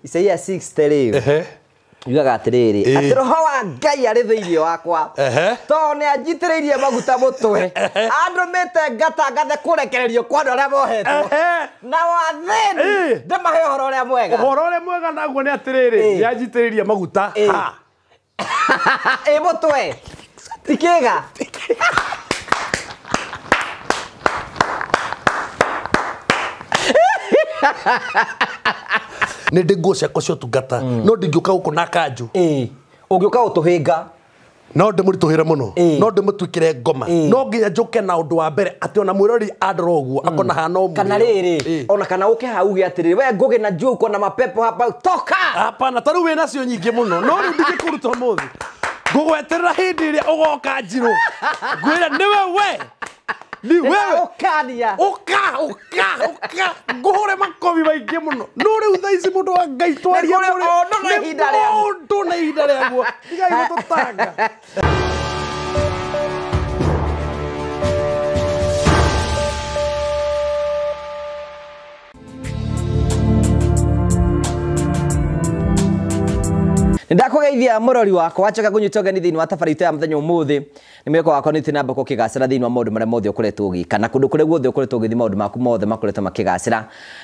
Isaia 60 rĩu yugaga atĩrĩrĩ atĩ roho wa Ngai arĩ thĩinĩ wakwa tondũ nĩ anjitĩrĩirie maguta mũtwe andũmĩte ngatangathe kũrekererio kwa andũ arĩa mohetwo na wathĩni ndĩmahe ũhoro ũrĩa mwega. Ũhoro ũrĩa mwega naguo nĩ atĩrĩrĩ nĩ anjitĩrĩirie maguta ha ĩ mũtwe ti kĩga. Nĩ ndĩ nguo ciakwa cia ũtungata no ndingĩũka gũkũ na kanjũ. Ũngĩũka gũtũhĩnga no ndĩmũritũhĩre mũno no ndĩmũtuĩkĩre ngoma no nginya njũke na ũndũ wa mbere atĩ ona mwĩrori andora ũguo akona hana ũmwe kana rĩrĩ ona kana ũke hau uge atĩrĩrĩ we Ngũgĩ na njũĩ uko na mapepo hapa toka. Hapana ta rĩu wĩ nacio nyingĩ mũno no rĩu ndingĩkũruta ũmũthĩ ngũgweterera hĩndĩ ĩrĩa ũgoka njirũ ngwĩre nĩwe we ni wewe ukania uka uka uka nguhure makobi maingĩ mũno no rĩu thaa ici mũndũ wa Ngai twaria mũndũ na ihinda rĩaguo mũndũ na ihinda rĩaguo tigai gũtũtanga. Ndakũgeithia mũrori wakwa wacoka kũnyita ũgeni thĩinĩ wa tabarĩra itũ ya mũthenya ũmũthĩ nĩ mwĩhoko wakwa nĩ namba kũkĩgacĩra thĩinĩ wa maũndũ marĩa mothe ũkoretwo ũgĩka na kũndũ kũrĩa guothe ũkoretwo ũgĩthiĩ maũndũ maku mothe makoretwo makĩgacĩra.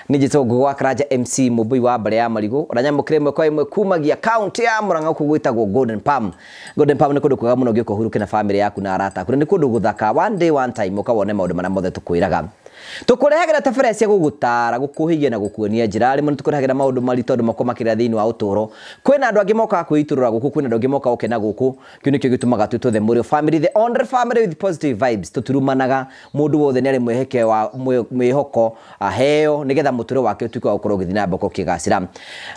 Nĩ njĩtagwo Ngũgĩ wa Karanja MC mũmbui wa mbere ya marigũ ũranyamũkĩra ĩmwe kwa ĩmwe kumagia kaunti ya Murang'a gũkũ gwĩtagwo Golden Palm. Golden Palm nĩ kũndũ kwega mũno ũngĩũka ũhurũke na bamĩrĩ yaku na arata aku. Nĩ kũndũ gũthaka one day one time ũka wone maũndũ marĩa mothe tũkwĩraga. Tũkũrehagĩra tabarĩra cia gũgũtara gũkũhĩgia na gũkuonia njĩra rĩmwe nĩtũkũrehagĩra maũndũ maritũ andũ makorwo makĩrĩa thĩinĩ wa ũtũũro. Kwĩna andũ angĩ mokaga kwĩitũrũra gũkũ, kwĩna andũ angĩ mokaga gũkena gũkũ. Kĩu nĩkĩo gĩtũmaga twĩtwo the Mũrĩo family, the only family with positive vibes. Tũtirumanaga, mũndũ wothe nĩ arĩ mwĩheke wa mwĩhoko aheo nĩgetha mũtũũrĩre wake ũtuĩke wa gũkorwo ũgĩthiĩ na mbere ũkĩgacĩra.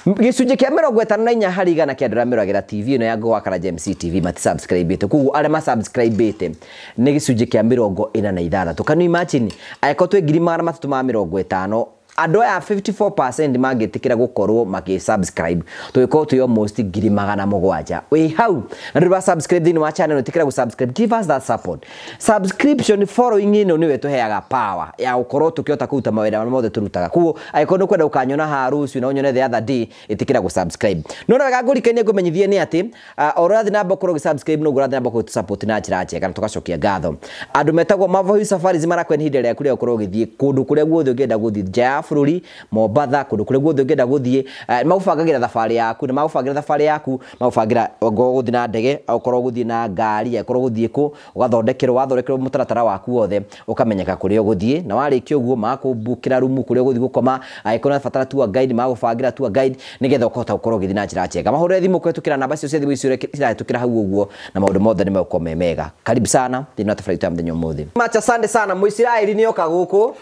Gĩcunjĩ kĩa 54 harĩ igana kĩa andũ arĩa meroragĩra TV ĩno ya Ngũgĩ wa Karanja MC TV matisubscribĩte. Koguo arĩa masubscribĩte nĩ gĩcunjĩ kĩa 46. Can you imagine angĩkorwo twĩ 350 andũ aya 54% mangĩtĩkĩra gũkorwo makĩ-subscribe tũgĩkorwo twĩ almost 700 wĩ hau na ndũrĩ wa subscribe thĩinĩ wa channel ĩtĩkĩra gũ-subscribe, give us that support. Subscription following ĩno nĩwe tũheaga power ya gũkorwo tũkĩhota kũruta mawĩra marĩa mothe tũrutaga. Koguo angĩkorwo nĩ ũkwenda gũkanyona haha rũciũ na ũnyone the other day ĩtĩkĩra gũ-subscribe. No na wega ngũrikanie ngũmenyithie nĩ atĩ o ũrĩa ũrathiĩ na mbere gũkorwo ũgĩ-subscribe noguo ũrathiĩ na mbere gũtũ-support na njĩra njega na tũgacokia ngatho. Andũ metagwo Marvel Safaris marakwenda ihinda rĩaku rĩa gũkorwo ũgĩthiĩ kũndũ kũrĩa guothe ũngĩenda gũthiĩ nja ya bũrũri, Mombatha, kũndũ kũrĩa guothe ũngĩenda gũthiĩ, magũbangagĩra thabarĩ yaku na magũbangĩra thabarĩ yaku magũbangĩra ongorwo ũgũthiĩ na ndege, okorwo ũgũthiĩ na ngari, okorwo ũgũthiĩ kũ, ũgathondekerwo wathondekerwo mũtaratara waku wothe ũkamenyeka kũrĩa ũgũthiĩ na warĩkia ũguo magakũmbukĩra rumu kũrĩa ũgũthiĩ gũkoma, angĩkorwo ũrabatara tour guide magũbangĩra tour guide nĩgetha ũkahota gũkorwo ũgĩthiĩ na njĩra njega. Mahũrĩre thimũ kũhetũkĩra namba icio cia thimũ icio cirahĩtũkĩra hau ũguo na maũndũ mothe nĩ megũkorwo me mega. Karibu sana thĩinĩ wa tabarĩra itũ ya mũthenya ũmũthĩ. Macha asante sana Mũisiraeli nĩoka gũkũ.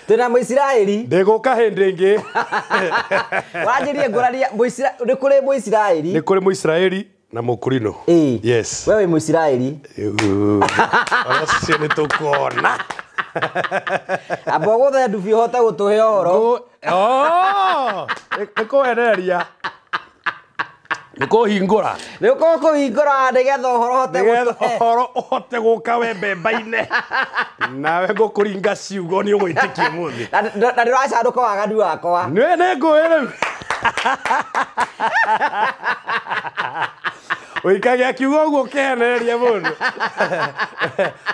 Twĩna Mũisiraeli. Ndĩgũka hĩndĩ ĩngĩ. Wanjĩrie ngũrania nĩ kũrĩ Mũisiraeli. Nĩ kũrĩ Mũisiraeli na Mũkũrinũ. Yes. Wewe wĩ Mũisiraeli. Ũcio nĩ tũkuona. Amba ũgũthe ndubi ũhote gũtũhe ũhoro. Nĩ kũhenereria. Nĩ kũhingũra. Nĩ kũhingũra nĩgetha ũhoro ũhote nĩgetha ũhoro ũhote gũka we mbemba-inĩ. Nawe ngũkũringa ciugo nĩ ũgwĩtĩkia ũmũthĩ. Na ndĩracanũka waganu wakwa. Nĩ ngũĩ rĩu. Ũikagia kiugo ũguo ũkĩhenereria mũndũ.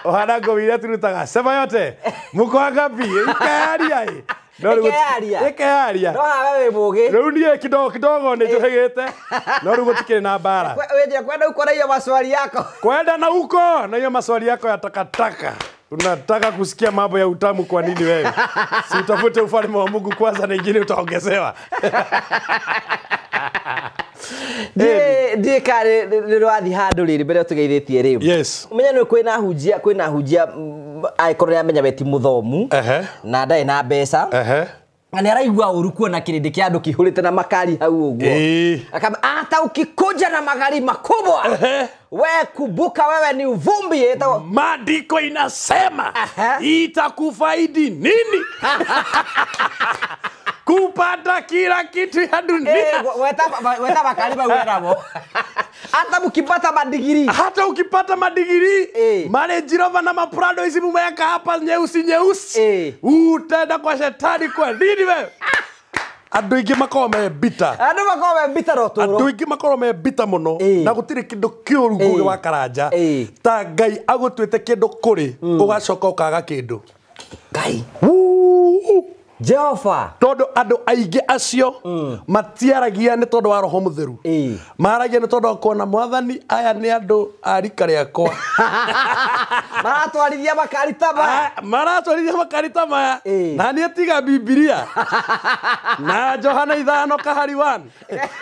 Ũhana ngũbi iria tũrutaga. Sema yote. Mũko wangapi? Ikearia ĩ. No Ikearia. Ikearia. No hawe wĩ mũgĩ. Rĩu niĩ kidogo kidogo nĩ njũhĩgĩte. No rĩu gũtikĩrĩ na mbara. Wĩnjĩra kwenda uko na hiyo maswali yako. Kwenda na uko na hiyo maswali yako ya takataka. Unataka kusikia mambo ya utamu kwa nini wewe? Si utafute ufalme wa Mungu kwanza na ingine utaongezewa. Ndiĩ ka nĩ rwathiĩ handũ rĩrĩ mbere tũgeithĩtie rĩu. Yes. Ũmenye nĩ kwĩna hunjia angĩkorwo nĩ amenya we ti mũthomu na ndarĩ na mbeca. Na nĩ araigua ũru kuona kĩrĩndĩ kĩa andũ kĩihũrĩte na makari hau ũguo. Akamba hata ukikuja na magari makubwa we kumbuka wewe ni uvumbi. Maandiko inasema itakufaidi nini kupata kila kitu ya dunia. Weta makari mau namo. Hata mkipata madigiri. Hata ukipata madigiri. Male Rover na maprado hizi mumeweka hapa nyeusi nyeusi. Utaenda kwa shetani kwa nini wewe? Andũ aingĩ makoragwo me bitter. Andũ makoragwo me bitter ũtũũro. Andũ aingĩ makoragwo me bitter mũno na gũtirĩ kĩndũ kĩũru Ngugi wa Karanja ta Ngai agũtuĩte kĩndũ kũrĩ ũgacoka ũkaga kĩndũ. Ngai. Jehova. Tondũ andũ aingĩ acio matiaragia nĩ tondũ wa Roho Mũtheru. Maragia nĩ tondũ wa kuona mwathani aya nĩ andũ a rika rĩakwa. Maratwarithia makari ta maya. Maratwarithia makari ta maya. Na niĩ tiga Bibilia. Na Johana 5 kahari 1.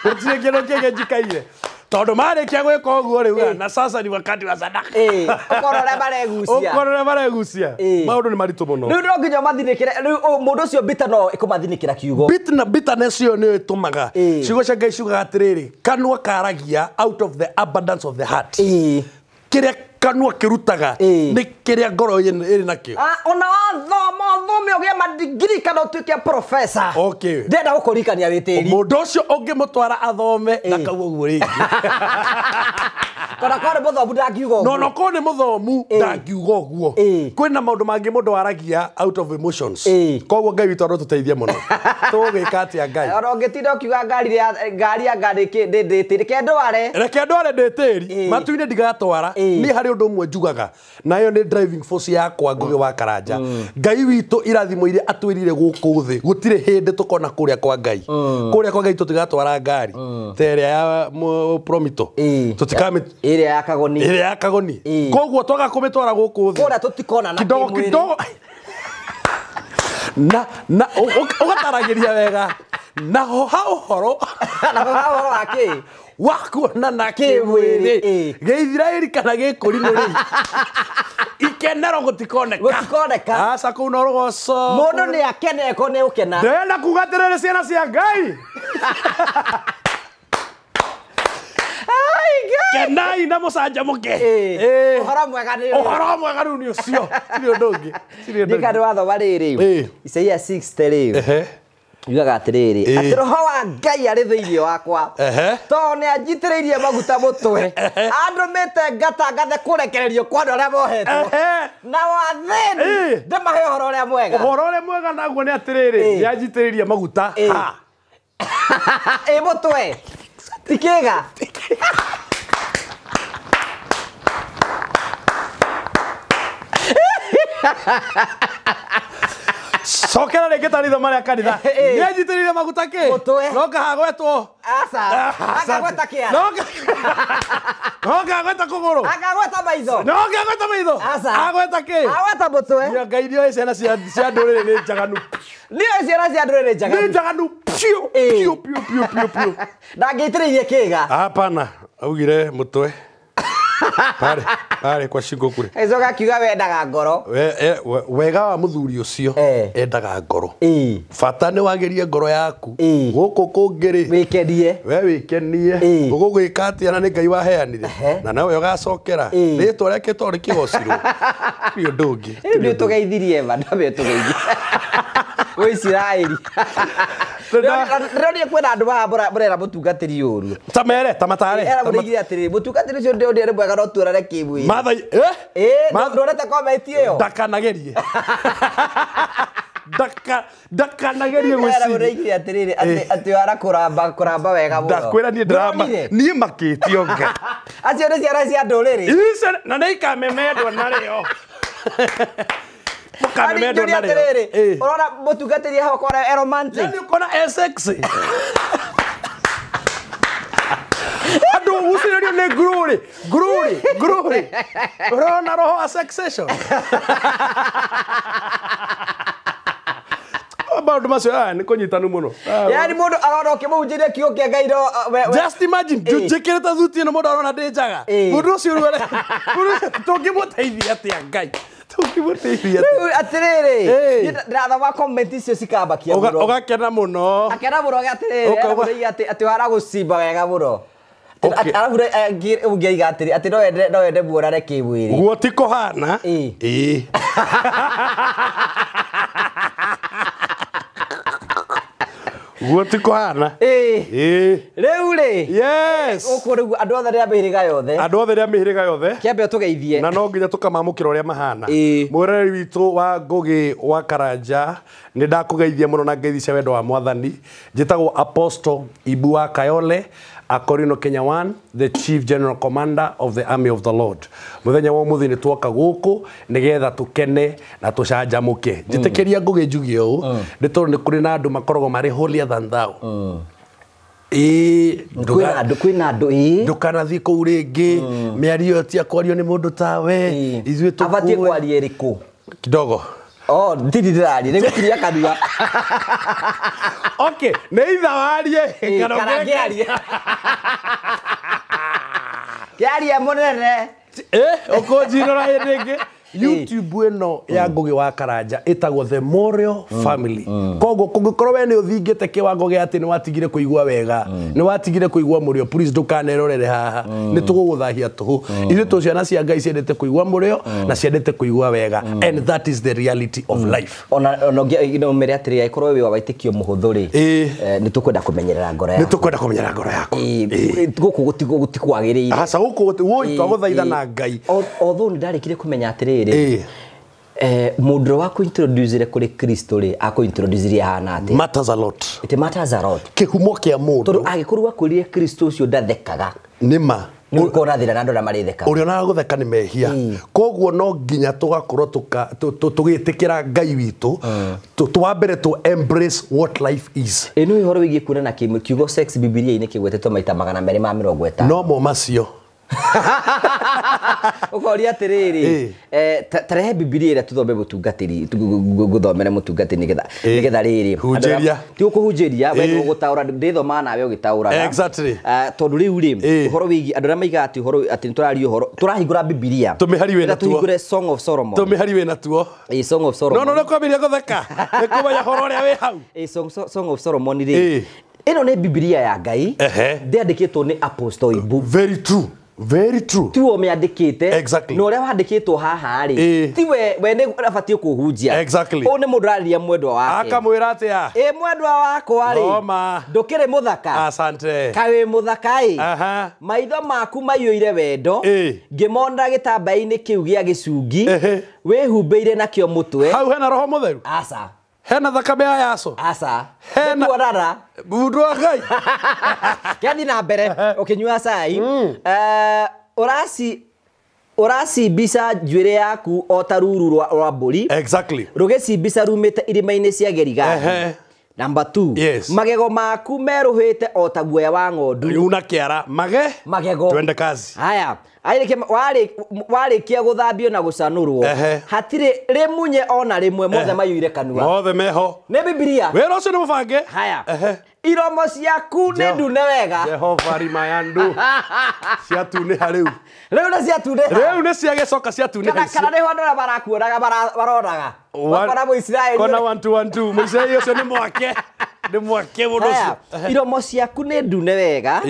Gũtirĩ kĩndũ kĩngĩ njikaire. Tondũ marĩkia gwĩka ũguo rĩu na sasa ni wakati wa sadaka. Ũkorwo ũrĩa maregucia. Ũkorwo ũrĩa maregucia. Maũndũ nĩ maritũ mũno. Rĩu no nginya mathinĩkĩre rĩu mũndũ ũcio bitter no ĩkũmathinĩkĩra kiugo. Bitterness ĩyo nĩyo ĩtũmaga. Ciugo cia Ngai ciugaga atĩrĩrĩ, kanua karagia out of the abundance of the heart. Kĩrĩa kanua kĩrutaga nĩ kĩrĩa ngoro ĩrĩ nakĩo. Ona wathoma ũthome ũgĩe madigiri kana ũtuĩke professor. Okay. Ndĩrenda gũkũririkania wĩ tĩri. Mũndũ ũcio ũngĩmũtwara athome ndakauga ũguo rĩngĩ. Kana korwo nĩ mũthomu ndangiuga ũguo. No korwo nĩ mũthomu ndangiuga ũguo. Kwĩna maũndũ mangĩ mũndũ aragia out of emotions. Koguo Ngai witũ arotũteithia mũno. Tũgwĩka atĩa Ngai? Ona ũngĩtinda ũkiuga ngari ya ngari ndĩ reke ndware. Reke ndware ndĩ tĩri. Matu-inĩ ndigatwara. Niĩ harĩ ũndũ ũmwe njugaga na ĩyo nĩ driving force yakwa Ngugi wa Karanja. Ngai witũ irathimo iria atwĩrire gũkũ thĩ gũtirĩ hĩndĩ tũkona kũrĩa kwa Ngai. Kũrĩa kwa Ngai tũtigatwara ngari ta ĩrĩa ya Promito. Tũtikamĩ ĩrĩa ya Kagoni. Ĩrĩa ya Kagoni. Koguo twaga kũmĩtwara gũkũ thĩ. Kũrĩa tũtikona na kidogo kidogo. Na ũgataragĩria wega. Naho ha ũhoro. Naho ha ũhoro wa kĩ? Wa kuonana kĩmwĩrĩ gĩithiraĩri kana gĩkũrinũ rĩ ikenero gũtikoneka. Gũtikoneka. Aca kũu no rũgoco. Mũndũ nĩ akeneko nĩ ũkena. Ndĩrenda kuga atĩrĩrĩ ciana cia Ngai. Kenai na mũcanjamũke. Ũhoro mwega nĩ ũhoro mwega rĩu nĩ ũcio. Tirĩ ũndũ ũngĩ. Ndika nĩ wathoma rĩrĩ. Isaia 60 rĩu. Yugaga atĩrĩrĩ atĩ roho wa Ngai arĩ thĩinĩ wakwa tondũ nĩ anjitĩrĩirie maguta mũtwe andũmĩte ngatangathe kũrekererio kwa andũ arĩa mohetwo na wathĩni ndĩmahe ũhoro ũrĩa mwega. Ũhoro ũrĩa mwega naguo nĩ atĩrĩrĩ nĩ anjitĩrĩirie maguta ha ĩ mũtwe ti kĩga. Cokera rĩngĩ taritho marĩa kanitha. Nĩ anjitĩrĩirie maguta kĩ? No kahagwetwo. Aca. Akagweta kĩara. No kahagweta kũgũrũ. Akagweta maitho. No kahagweta maitho. Aca. Agweta kĩ? Agweta mũtwe. Nĩ Ngai nĩoĩ ciana cia ndũrĩrĩ nĩ njaganu. Nĩoĩ ciana cia ndũrĩrĩ njaganu. Nĩ njaganu piũ piũ piũ piũ piũ piũ. Ndangĩitĩrĩirie kĩga. Hapana, augire mũtwe. Pare kwa shingo kure. Agĩcoka akiuga wendaga ngoro. Wega wa mũthuri ũcio endaga ngoro. Bata nĩ wagĩrie ngoro yaku. Gũkũ kũngĩ rĩ wĩkenie. We wĩkenie. Ũgũgwĩka atĩa na nĩ Ngai waheanire. Na nawe ũgacokera. Rĩtwa rĩake to rĩkĩgocirwo. Ti ũndũ ũngĩ. Rĩu nĩ ũtũgeithirie ma ndambe ũtũgeithie. Wĩ Isiraeli. Ndĩronire kwĩna andũ haha mũrera mũtungatĩri ũru. Ta mere, ta matare. Era mũrĩigire atĩrĩrĩ, mũtungatĩri ũcio ndĩronire nĩ mwega no tuonane kĩmwĩrĩ. Mathai, ndonete comment ĩyo. Ndakanagerie. Ndakanagerie gwĩciria. Era mũrĩigire atĩrĩrĩ, atĩ wara kũramba wega mũno. Ndakwĩra niĩ ndĩramba. Niĩ makĩtio nga. Acio nĩ ciana cia ndũrĩrĩ. Icio na nĩ ikamemendwo narĩo. Mũkamemendwo narĩo. Ũrona mũtungatĩri haha ũkona e romantic. Yaani ũkona e sexy. Andũ gucĩrĩrio nĩ glory, glory, glory. Ũrona roho wa succession. Maũndũ macio aya nĩ kũnyitanu mũno. Yaani mũndũ arona ũkĩmũhunjĩria kiugo kĩa Ngai no Just imagine njĩkĩrĩte thuti ĩno mũndũ arona ndĩ njaga. Mũndũ ũcio rĩu tũngĩmũteithia atĩa Ngai? Tũngĩmũteithia atĩa? Rĩu atĩrĩrĩ, ndĩrathoma comment icio cikambakia mũno. Ũgakena mũno. Akena mũno atĩrĩrĩ, atĩ wara gũcimba wega mũno. Arabu ũngĩaiga atĩrĩ atĩ no wende muonane kĩmwĩrĩ. Guo ti kũhana. Ĩĩ. Guo ti kũhana. Ĩĩ. Rĩu rĩ. Yes. Gũkũ rĩu andũ othe rĩa mĩhĩrĩga yothe. Andũ othe rĩa mĩhĩrĩga yothe. Kĩambe ũtũgeithie. Na no nginya tũkamamũkĩra ũrĩa mahana. Mwĩroreri witũ wa Ngũgĩ wa Karanja, nĩ ndakũgeithia mũno na ngeithi cia wendo wa Mwathani. Njĩtagwo Apostle Ibu wa Kayole, Akorino Kenya 1, the Chief General Commander of the Army of the Lord. Mũthenya wa ũmũthĩ nĩ twoka gũkũ nĩgetha tũkene na tũcanjamũke. Njĩtĩkĩria Ngũgĩ njuge ũũ, nĩ tondũ nĩ kũrĩ na andũ makoragwo marĩ holier than thou. Kwĩna andũ ĩĩ. Ndũkanathiĩ kũu rĩngĩ, mĩario ĩyo ti ya kwario nĩ mũndũ tawe. Ithuĩ tũkũĩ. Abatiĩ kwaria ĩrĩkũ? Kidogo. Oh, ndiri ndĩraria, nĩ gũkiria kanua. Okay, nĩ itha warie kana ngĩarie. Kĩaria mũnene. Ũkũnjirora hĩndĩ ĩngĩ. YouTube ĩno ya Ngũgĩ wa Karanja ĩtagwo The Morio Family. Koguo kũngĩkorwo we nĩ ũthingĩte kĩwango gĩa atĩ nĩ watigire kũigua wega, nĩ watigire kũigua mũrĩo, please ndũkanerorere haha. Nĩ tũgũgũthahia tũhũ. Ithuĩ tũ ciana cia Ngai ciendete kũigua mũrĩo na ciendete kũigua wega, and that is the reality of life. Ona no mere atĩrĩ, angĩkorwo wĩ wa wĩtĩkio mũhũthũ rĩ, nĩ tũkwenda kũmenyerera ngoro yaku. Nĩ tũkwenda kũmenyerera ngoro yaku. Gũkũ gũtikwagĩrĩire. Aca, gũkũ woi twagũthaitha na Ngai. Although nĩ ndarĩkire kũmenya atĩrĩrĩ, mũndũ ũrĩa wakũintroducire kũrĩ Kristo rĩ, akũintroducirie ahana atĩa? Matters a lot. It matters a lot. Kĩhumo kĩa mũndũ. Tondũ angĩkorwo wakwĩrire Kristo ũcio ndathekaga. Nĩ ma. Nĩ ũkorwo na thĩna na andũ arĩa marĩthekaga. Ũrĩa onaga gũtheka nĩ mehia. Koguo no nginya tũgakorwo tũgĩtĩkĩra Ngai witũ, twambere to embrace what life is. Ĩ nĩ ũhoro wĩgiĩ kuonana kĩmwĩrĩ, kiugo sex Bibilia-inĩ kĩgwetetwo maita 250. No mo macio. Ũkoria atĩrĩrĩ, tarehe Bibilia ĩrĩa tũthome mũtungatĩri, gũthomere mũtungatĩri nĩgetha rĩrĩ. Hunjĩria. Ti ũkũhunjĩria, we ũgũtaũra, ndĩthomaga nawe ũgĩtaũraga. Exactly. Tondũ rĩu rĩ, ũhoro wĩgiĩ andũ arĩa maigaga atĩ ũhoro atĩ nĩtũraria ũhoro, tũrahingũra Bibilia. Tũmĩhari wĩna tuo. Tũhingũre Song of Solomon. Tũmĩhari wĩna tuo. Song of Solomon. No, no, nĩkwambĩrĩria gũtheka. Nĩ kũmenya ũhoro ũrĩa wĩ hau. Song of Solomon rĩ. Ĩno nĩ Bibilia ya Ngai. Ndĩandĩkĩtwo nĩ Apostle Ibu. Very true. Very true. Tiwe ũmĩandĩkĩte. Exactly. Na ũrĩa wandĩkĩtwo haha rĩ, tiwe we nĩ ũbatiĩ kũhunjia. Exactly. Ũyũ nĩ mũndũ ũrarĩria mwendwa wake. Akamwĩra atĩa? Ĩ mwendwa wakwa rĩ. Thoma. Ndũkĩrĩ mũthaka. Asante. Kaĩ wĩ mũthaka ĩ. Maitho maku maiyũire wendo. Ngĩmona gĩtambaya-inĩ kĩu gĩa gĩcungi. Wĩhumbĩire nakĩo mũtwe. Hau hena Roho Mũtheru? Aca. Hena thakame ya Yaso? Aca. Hena nĩkuonana. Mũndũ wa Ngai. Kĩathiĩ na mbere ũkĩnyua cai. Ũracimbica njuĩrĩ yaku o ta ruru rwa mbũri. Exactly. Rũgĩcimbica rumĩte irĩma-inĩ cia Gerigathi. Number 2. Yes. Magego maku meruhĩte o ta guoya wa ng'ondu. Una kĩara. Mage? Magego. Twende kazi. Haya. Warĩkia gũthambio na gũcanũrwo. Hatirĩ rĩmunye ona rĩmwe, mothe maiyũire kanua. Mothe meho. Nĩ Bibilia. Wĩra ũcio nĩ mũbange. Haya. Iromo ciaku nĩ ndune wega. Jehova rimayandu. Ciatunĩha rĩu. Rĩu nĩ ciatunĩha. Rĩu nĩ ciagĩcoka ciatunĩha icio. Kana nĩho andũ arĩa marakuonaga baronaga. Wakora Mũisiraeli. Kona 1 2 1 2. Mũisiraeli ũcio nĩ mwake. Nĩ mwake mũndũ ũcio. Iromo ciaku nĩ ndune wega.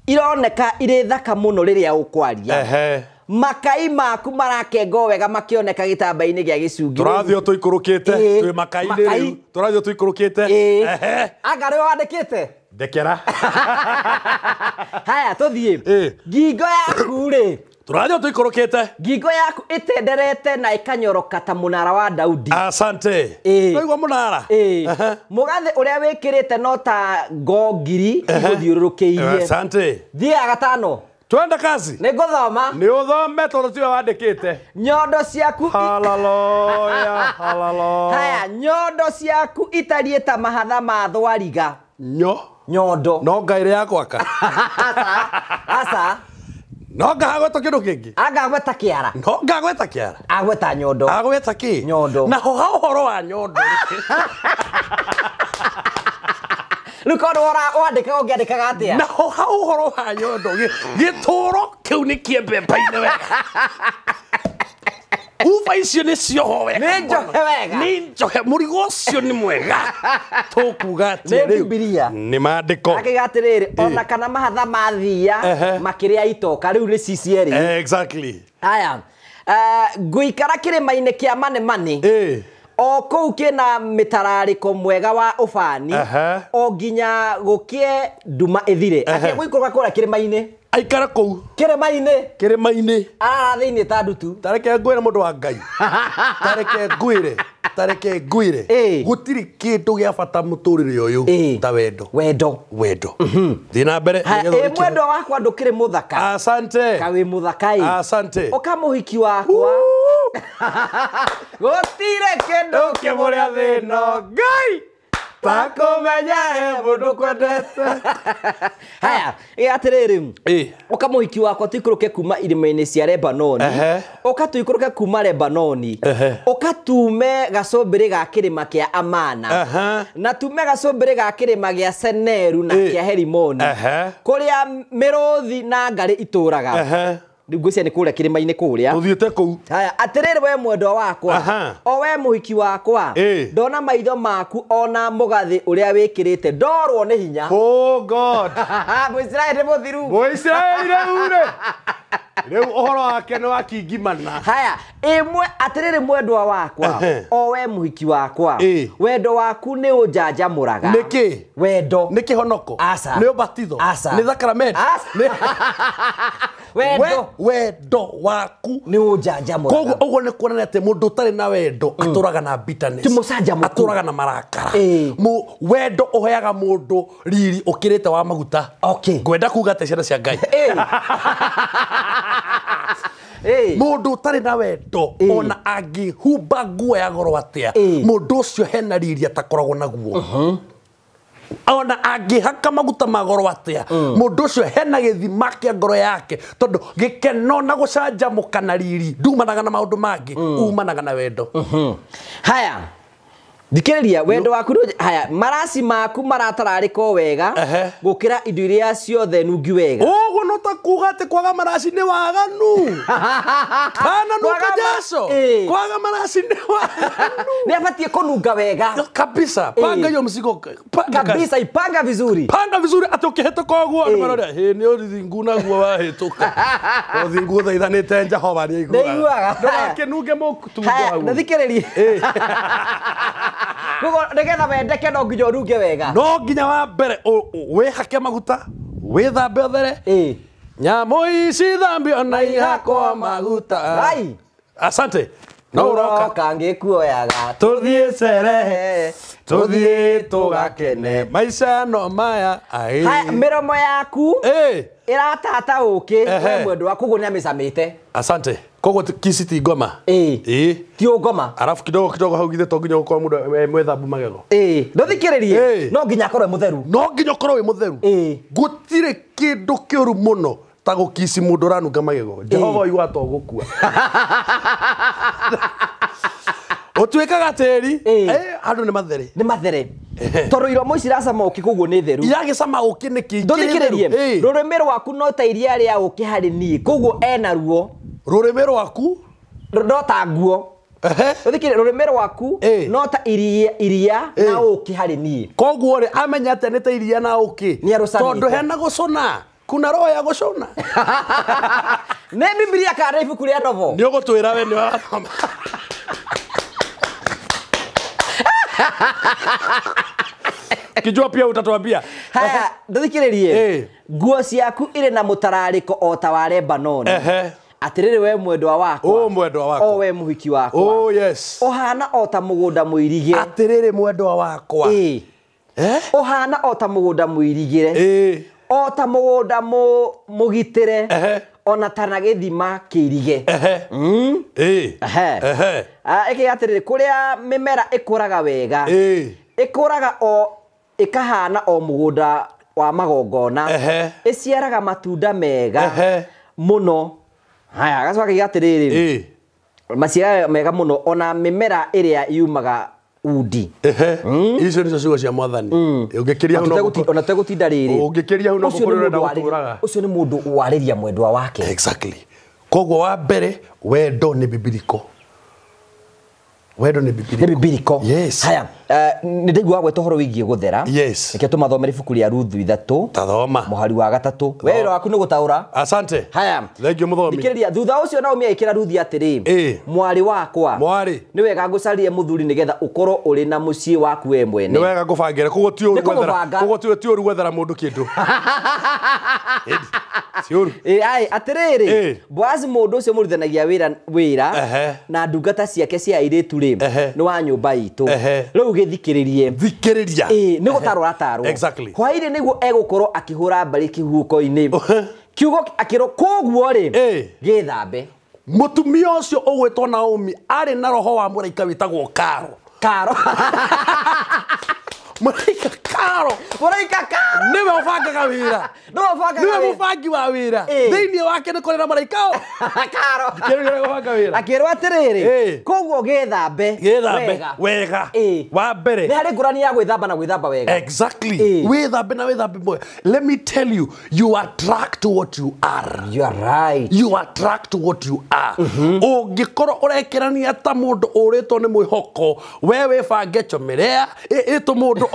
Ironeka irĩ thaka mũno rĩrĩa ũkwaria. Makai maku marakengo wega makĩoneka gĩtamba-inĩ gĩa gĩcungi. Tũrathiĩ o tũikũrũkĩte, twĩ makai-inĩ rĩu. Tũrathiĩ o tũikũrũkĩte. Anga nĩwe wandĩkĩte? Ndekera. Haya tũthiĩ. Ngingo yaku rĩ. Tũrathiĩ o tũikũrũkĩte. Ngingo yaku ĩtenderete na ĩkanyoroka ta mũnara wa Daudi. Asante. Waigua mũnara? Mũgathĩ ũrĩa wĩkĩrĩte no ta ngo ngiri igũthiũrũrũkĩirie. Asante. Thiĩ ya gatano. Twende kazi. Nĩ ngũthoma. Nĩ ũthome tondũ tiwe wandĩkĩte. Nyondo ciaku. Hallelujah, hallelujah. Haya, nyondo ciaku itariĩ ta mahatha ma thwariga. Nyo. Nyondo. No ngai ĩrĩa ya gwaka. Aca. No ngagweta kĩndũ kĩngĩ. Angagweta kĩara. No ngagweta kĩara. Agweta nyondo. Agweta kĩ? Nyondo. Naho ha ũhoro wa nyondo. Rĩu korwo wandĩkaga ũngĩandĩkaga atĩa? Naho ha ũhoro wa nyondo gĩtũro kĩu nĩ kĩembemba-inĩ wega. Uba icio nĩ cioho wega. Nĩ njohe wega. Nĩ njohe mũrigo ũcio nĩ mwega. Tũkuga atĩa rĩu? Nĩ Bibilia. Nĩ maandĩko. Akiuga atĩrĩrĩ, ona kana mahatha ma thiia makĩrĩa itoka rĩu nĩ cicierĩ. Exactly. Haya. Ngũikara kĩrĩma-inĩ kĩa manemane. O kũu kĩna mĩtararĩko mwega wa ũbani o nginya gũkĩe nduma ĩthire. Akĩgũikũrũka kũrĩa kĩrĩma-inĩ. Aikara kũu kĩrĩma-inĩ. Kĩrĩma-inĩ. Arara thĩinĩ ta ndutu. Tareke ngwĩre mũndũ wa Ngai. Tareke ngwĩre. Tareke ngwĩre. Gũtirĩ kĩndũ gĩa bata mũtũrĩre ũyũ ta wendo. Wendo. Wendo. Thiĩ na mbere. Ĩ mwendwa wakwa ndũkĩrĩ mũthaka. Asante. Ka wĩ mũthaka ĩ. Asante. Ũka mũhiki wakwa. Gũtirĩ kĩndũ kĩmũrĩa thĩna Ngai. Takomenya he mũndũ kwendete. Haya, atĩrĩrĩ. Ũka mũhiki wakwa tũikũrũke kuma irĩma-inĩ cia Lebanoni. Ũka tũikũrũke kuma Lebanoni. Ũka tume gacũmbĩrĩ ga kĩrĩma kĩa Amana. Na tume gacũmbĩrĩ ga kĩrĩma gĩa Seneru na kĩa Herimoni. Kũrĩa mĩrũthi na ngarĩ itũraga. Rĩu ngwĩciria nĩ kũrĩa kĩrĩma-inĩ kũrĩa. Tũthiĩte kũu. Haya, atĩrĩrĩ we mwendwa wakwa. O we mũhiki wakwa. Ndona maitho maku ona mũgathĩ ũrĩa wĩkĩrĩte ndorwo nĩ hinya. Oh God. Mũisiraeli nĩ mũthiru. Mũisiraeli rĩu rĩ. Rĩu ũhoro wake nĩ wakingimana. Haya, ĩmwe atĩrĩrĩ mwendwa wakwa. O we mũhiki wakwa. Wendo waku nĩ ũnjanjamũraga. Nĩkĩ? Wendo. Nĩ kĩhonoko. Aca. Nĩ ũbatitho. Aca. Nĩ thakramenti. Aca. Wendo. Wendo waku nĩ ũnjanjamũraga. Koguo ũguo nĩ kuonania atĩ mũndũ ũtarĩ na wendo atũraga na bitterness. Ti mũcanjamũku. Atũraga na marakara. Wendo ũheaga mũndũ riri ũkĩrĩte wa maguta. Okay. Ngwenda kuga atĩ ciana cia Ngai. Mũndũ ũtarĩ na wendo ona angĩhumba nguo ya goro atĩa, mũndũ ũcio hena riri atakoragwo naguo. Ona angĩhaka maguta ma goro atĩa, mũndũ ũcio hena gĩthima kĩa ngoro yake, tondũ gĩkeno na gũcanjamũka na riri ndumanaga na maũndũ mangĩ, umanaga na wendo. Haya, thikĩrĩria, wendo waku haya, maraci maku maratararĩka o wega gũkĩra indo iria ciothe nungi wega. Ũguo no ta kuga atĩ kwaga maraci nĩ waganu. Kana nunga jaco. Kwaga maraci nĩ waganu. Nĩ abatiĩ kũnunga wega. Kabisa. Panga hiyo mzigo. Panga kabisa, ipanga vizuri. Panga vizuri atĩ ũkĩhĩtũka ũguo andũ maroria, hĩ nĩ ũthingu naguo wahĩtũka. Ũthingu ũthaithanĩte Jehova nĩ aiguaga. Ndũgakĩnunge mũtungo hau. Na thikĩrĩria. Koguo nĩgetha wendeke no nginya ũnunge wega. No nginya wa mbere wĩhake maguta, wĩthambe ũthere. Nyamũ ici thambio na ihakwo maguta. Asante. No ũroka ngĩkuoyaga. Tũthiĩ cerehe, tũthiĩ tũgakene maica no maya. Haya, mĩromo yaku ĩratata ũkĩ we mwendwa waku, koguo nĩamĩcamĩte. Asante. Koguo kici ti ngoma. Ti ũngoma. Arafu kidogo kidogo hau githĩ to nginya gũkorwo mũndũ mwĩthambu magego. Ndũthikĩrĩrie. No nginya akorwo e mũtheru. No nginya ũkorwo wĩ mũtheru. Gũtirĩ kĩndũ kĩũru mũno ta gũkici mũndũ ũranunga magego. Jehova oigaga to gũkua. Ũtuĩkaga tĩri, andũ nĩ mathere. Nĩ mathere. Tondũ iromo ici iracama ũkĩ koguo nĩ theru. Iragĩcama ũkĩ nĩkĩ? Ndũthikĩrĩrie. Rũrĩmĩ rwaku no ta iria rĩa ũkĩ harĩ niĩ, koguo ena ruo. Rũrĩmĩ rwaku no ta nguo. Ũthikĩrĩrie, rũrĩmĩ rwaku no ta iria na ũkĩ harĩ niĩ. Koguo rĩ, amenya atĩa nĩ ta iria na ũkĩ? Nĩ arũcamĩte. Tondũ hena gũcũna. Kuna roho ya gũcũna. Nĩ Bibilia kana ibuku rĩa novel? Nĩ ũgũtwĩra we nĩ wathoma. Kijua pia utatuambia. Haya, ndũthikĩrĩrie. Nguo ciaku irĩ na mũtararĩko o ta wa Lebanoni. Atĩrĩrĩ we mwendwa wakwa. O mwendwa wakwa. O we mũhiki wakwa. Oh yes. Ũhana o ta mũgũnda mũirigĩre. Atĩrĩrĩ mwendwa wakwa. Ũhana o ta mũgũnda mũirigĩre. O ta mũgũnda mũgitĩre. Ona ta na gĩthima kĩirige. Ĩkĩ atĩrĩrĩ, kũrĩa mĩmera ĩkũraga wega. Ĩkũraga o ĩkahana o mũgũnda wa magongona. Ĩciaraga matunda mega mũno. Haya, gacoka kiuga atĩrĩrĩ, maciaro mega mũno ona mĩmera ĩrĩa yumaga undi. Icio nĩcio ciugo cia mwathani. Ũngĩkĩria hau no ona tegũtinda rĩrĩ. Ũngĩkĩria hau no gũkorwo ũrenda gũtũraga. Ũcio nĩ mũndũ warĩria mwendwa wake. Exactly. Koguo wa mbere wendo nĩ bibiliko. Wendo nĩ bibiliko. Nĩ bibiliko. Yes. Haya, nĩ ndaigua gweta ũhoro wĩgiĩ gũthera. Yes. Reke tũmathomere ibuku rĩa Ruthu 3. Tathoma. Mũhari wa 3. We wĩra waku nĩ gũtaũra. Asante. Haya. Thank you mũthomi. Thikĩrĩria, thutha ũcio Naomi agĩkĩra Ruthu atĩrĩ, mwarĩ wakwa. Mwarĩ. Nĩ wega ngũcarie mũthuri nĩgetha ũkorwo ũrĩ na mũciĩ waku we mwene. Nĩ wega ngũbangĩre. Koguo ti ũru gwethera. Koguo ti ũru gwethera mũndũ kĩndũ. Ti ũru. Ai, atĩrĩrĩ, Boazi mũndũ ũcio mũrutithanagia wĩra na ndungata ciake cia airĩtu rĩ, nĩ wa nyũmba itũ. Rĩu gĩthikĩrĩrie. Thikĩrĩria. Nĩ gũtarwo atarwo. Exactly. Hwaĩ-inĩ nĩguo egũkorwo akĩhũra mbarĩ kĩhuhũko-inĩ. Kiugo akĩrwo koguo rĩ, gĩthambe. Mũtumia ũcio ũgwĩtwo Naomi arĩ na roho wa mũraika wĩtagwo Karo. Karo. Mũraika Karo. Mũraika Karo. Nĩwe ũbangaga wĩra. Nĩwe ũbangaga Nĩwe wĩra. mũbangi wa wĩra. Thĩinĩ wake nĩ kũrĩ na mũraika o. Karo. Kĩrĩa gũbanga wĩra. Akĩrwo atĩrĩrĩ, koguo gĩthambe. Gĩthambe wega. Wa mbere. Nĩ harĩ ngũrani ya gwĩthamba na gwĩthamba wega. Exactly. Wĩthambe na wĩthambe wega. Let me tell you, you attract what you are. You are right. You attract what you are. Ũngĩkorwo ũrekĩrania ta mũndũ ũrĩtwo nĩ mwĩhoko, we wĩbange chomerea, ĩtũ mũndũ.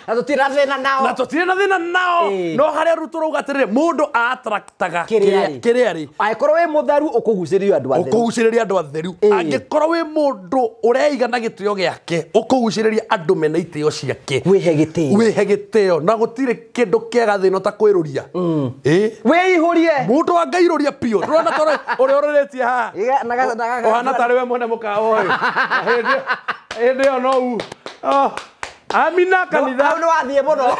Na tũtirĩ na thĩna nao. Na tũtirĩ na thĩna nao. No harĩa rĩu tũrauga atĩrĩrĩ, mũndũ attractaga kĩrĩa arĩ. Angĩkorwo wĩ mũtheru ũkũgucĩrĩrio andũ atheru. Ũkũgucĩrĩria andũ atheru. Angĩkorwo wĩ mũndũ ũreiga na gĩtĩo gĩake, ũkũgucĩrĩria andũ mena itĩo ciake. Wĩhe gĩtĩo. Wĩhe gĩtĩo. Na gũtirĩ kĩndũ kĩega thĩ ĩno ta kwĩrũria. Wĩihũrie. Mũndũ wa Ngai rũria biũ. Ndũrona ta ũrĩa ũrũrĩtie haha. Ũhana tarĩ we mwene mũkawa ũyũ. Hĩndĩ ĩyo no u. Amina kanitha. Hau nĩ wathiĩ mũno.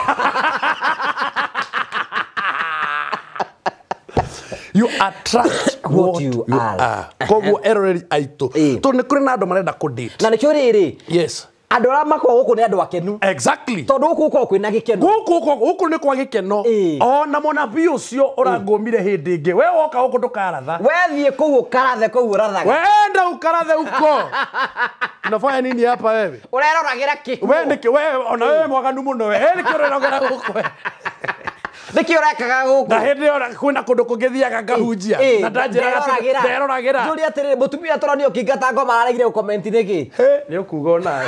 You attract what you are. Koguo eroreri aitũ. Tondũ nĩ kũrĩ na andũ marenda kũ-date. Na nĩkĩo rĩrĩ. Yes. Andũ arĩa makoragwo gũkũ nĩ andũ akenu. Exactly. Tondũ gũkũ gũkoragwo kwĩna gĩkeno. Gũkũ nĩ kwa gĩkeno. Ona mũnabii ũcio ũrangũmire hĩndĩ ĩngĩ. We woka gũkũ ndũkaratha. We thiĩ kũu ũkarathe kũu ũrathaga. Wenda ũkarathe uko. Unafanya nini hapa wewe? Ũreroragĩra kĩ? We nĩkĩ we ona wewe mwaganu mũno we. Nĩkĩ ũreroragĩra gũkũ? Nĩkĩ ũrekaga gũkũ? Na hĩndĩ ĩyo kwĩna kũndũ kũngĩ thiaga ngahunjia. Na ndanjĩraga atĩrĩ, nderoragĩra. Njũrie atĩrĩrĩ, mũtumia tũronio ũkĩingata ngoma araregire gũcomment nĩkĩ? Nĩ ũkuga onawe.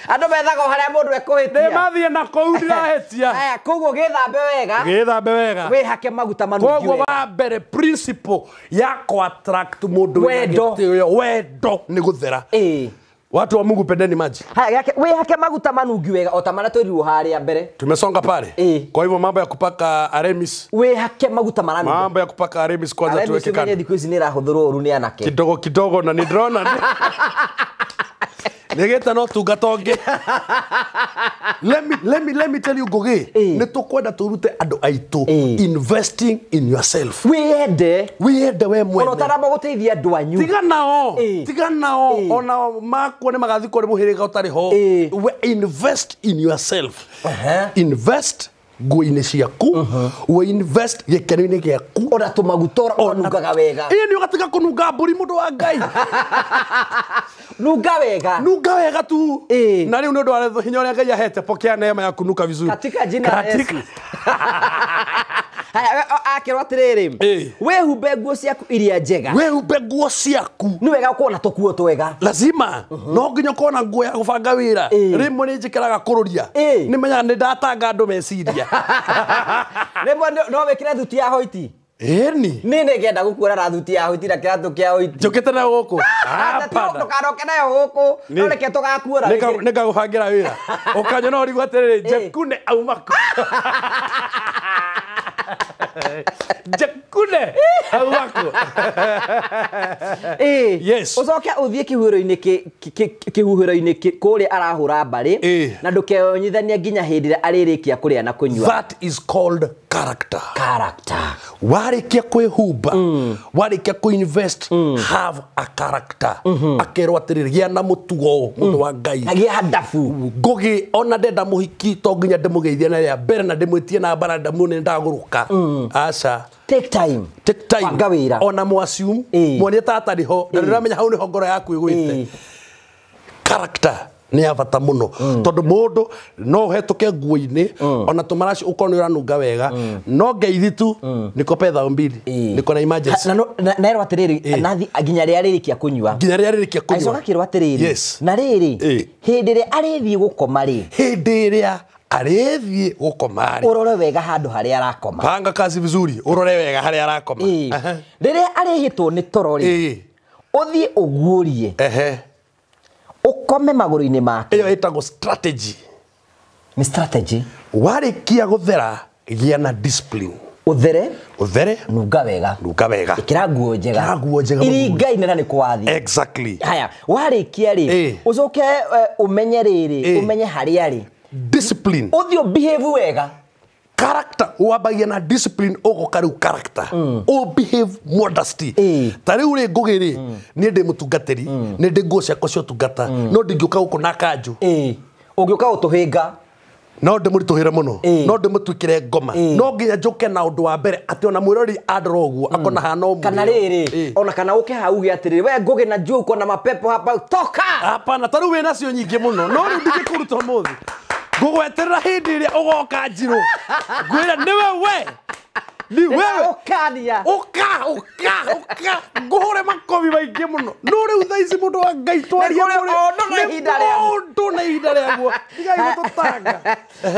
Andũ methaga o harĩa mũndũ ekũhĩtia. Nĩ mathiĩ na kũu ndirahĩtia. Haya, koguo gĩthambe wega. Gĩthambe wega. Wĩhake maguta manungi wega. Koguo wa mbere principle ya kũ-attract mũndũ wĩna gĩtĩo, wendo nĩ gũthera. Watu wa Mungu pendeni maji. Haya, wĩhake maguta manungi wega o ta marĩa twĩrirwo harĩa mbere. Tumesonga pale. Kwa hivyo mambo ya kupaka Aremis. Wĩhake maguta maranunga. Mambo ya kupaka Aremis kwanza tuweke kando. Aremis thikũ ici nĩ ĩrahũthĩrwo ũru nĩ anake. Kidogo kidogo na nĩ ndĩrona. Nĩgĩte no tungata ũngĩ. Let me tell you Ngugi, nĩ tũkwenda tũrute andũ aitũ investing in yourself. Wĩyende. Wĩyende we mwene. Ona ũtaramba gũteithia andũ anyu. Tiga nao. Tiga nao. Ona makwo nĩ magathikwo nĩ mũhĩrĩga ũtarĩ ho. We invest in yourself. Invest nguo-inĩ ciaku, we invest gĩkeno-inĩ gĩaku. Ona tũmaguta ũnungaga wega. Ĩĩ nĩ ũgatiga kũnunga mbũri mũndũ wa Ngai. Nunga wega. Nunga wega tu. Na rĩu nĩ ũndũ wa hinya ũrĩa Ngai ahete, pokea neema ya kunuka vizuri. Katika jina la Yesu. Haya, akĩrwo atĩrĩrĩ, wĩhumbe nguo ciaku iria njega. Wĩhumbe nguo ciaku. Nĩ wega gũkorwo na tũkuo twega. Lazima. No nginya ũkorwo na nguo ya gũbanga wĩra. Rĩmwe nĩ njĩkĩraga kũrũria. Nĩ menyaga nĩ ndatanga andũ meciria. Rĩmwe no wĩkĩre thuti ya hoiti. Ĩni. Niĩ nĩngenda gũkuona na thuti ya hoiti na kĩratũ kĩa hoiti. Njũkĩte nayo gũkũ. Hapana. Ndũkanoke nayo gũkũ. No reke tũgakuona. Nĩngagũbangĩra wĩra. Ũkanyona ũrigwo atĩrĩrĩ, Njekune auma kũ? Njekune auma kũ? Yes. Ũcoke ũthiĩ kĩhuhĩro-inĩ kũrĩa arahũra mbarĩ na ndũkeyonyithanie nginya hĩndĩ ĩrĩa arĩrĩkia kũrĩa na kũnyua. That is called character. Character. Warĩkia kwĩhumba, warĩkia kũ-invest, have a character. Akerwo atĩrĩrĩ, gĩa na mũtugo mũndũ wa Ngai. Na gĩa handabu. Ngugi ona ndenda mũhiki to nginya ndĩmũgeithie na rĩa mbere na ndĩmwĩtie namba na ndĩmuone nĩndagũrũka. Aca. Take time. Take time. Banga wĩra. Ona mũassume, muonie ta atarĩ ho, na nĩũramenya hau nĩho ngoro yaku ĩgwĩte. Character. Nĩ ya bata mũno tondũ mũndũ no ũhetũke nguo-inĩ ona tũmaraci ũkorwo nĩ ũranunga wega no ngeithi tu niko petha mbili niko na emergency na erwo atĩrĩrĩ nathi nginya rĩrĩa arĩrĩkia kũnyua nginya rĩrĩa arĩrĩkia kũnyua agĩcoka akĩrwo atĩrĩrĩ na rĩrĩ hĩndĩ ĩrĩa arĩthiĩ gũkoma rĩ hĩndĩ ĩrĩa arĩthiĩ gũkoma rĩ ũrore wega handũ harĩa arakoma panga kazi vizuri ũrore wega harĩa arakoma rĩrĩa arĩhĩtwo nĩ toro rĩ ũthiĩ ũguũrie ukome magũrũ-inĩ make ĩyo ĩtagwo strategy nĩ strategy warĩkia gũthera gĩa na discipline ũthere ũthere nunga wega nunga wega ĩkĩra nguo njega ĩkĩra nguo njega iringaine na nĩ kwathi exactly haya warĩkia rĩ ũcoke ũmenye rĩrĩ ũmenye harĩa rĩ discipline ũthiĩ behave wega character wambagia na discipline ugoka riu character o behave modesty ta riu ri ngugi ri ni ndi mutungatiri ni ndi nguo ciakwa cia utungata no ndingiuka guku na kanju ungiuka gutuhinga no ndimurituhire muno no ndimutwikire ngoma no nginya njuke na undu wa mbere ati ona mwirori andora uguo akona hana o kana riri ona kana uke hau uge atiriri we ngugi na njuu uko na mapepo hapa toka hapana ta riu wina cio nyingi muno no riu ndingikuruta umuthi ngugweterera hindi iria ugoka njiru ngwira niwe we ni wewe ukania uka uka uka nguhure makobi maingi muno no riu thaa ici mundu wa Ngai twaria mundu na ihinda rĩaguo tigai gũtũtanga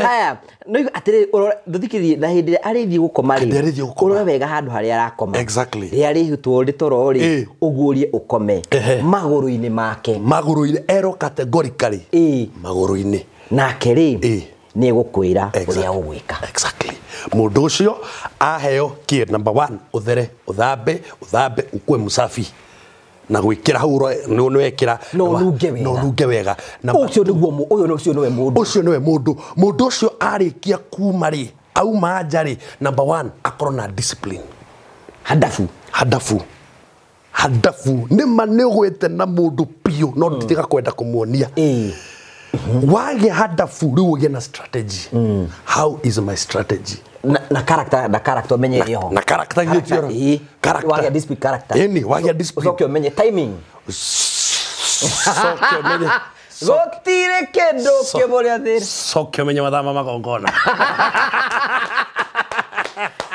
haya no atĩrĩrĩ ndũthikĩrĩrie na hĩndĩ ĩrĩa arĩthiĩ gũkoma rĩ ũrore wega handũ harĩa arakoma exactly rĩrĩa arĩhĩtwo nĩ toro rĩ ũguũrie ũkome magũrũ-inĩ make magũrũ-inĩ ero categorically magũrũ-inĩ nake rĩ nĩ egũkwĩra ũrĩa ũgwĩka exactly mundu ucio aheo key number 1 uthere uthambe uthambe ukue musafi na gwikira hau no wekira no nunge wega no nunge wega na ucio niguo uyu ucio niwe mundu ucio niwe mundu mundu ucio arikia kuma ri auma nja ri number 1 akorwo na discipline hadafu hadafu hadafu ni ma ni ugwite na mundu piu no nditiga kwenda kumuonia wage hadafu riu ugie na strategy how is my strategy na character na character menye iyo na character gitio character wage discipline character yani wage discipline ucoke umenye timing soke umenye gutire kindu kimuria thiri soke umenye mathaa ma magongona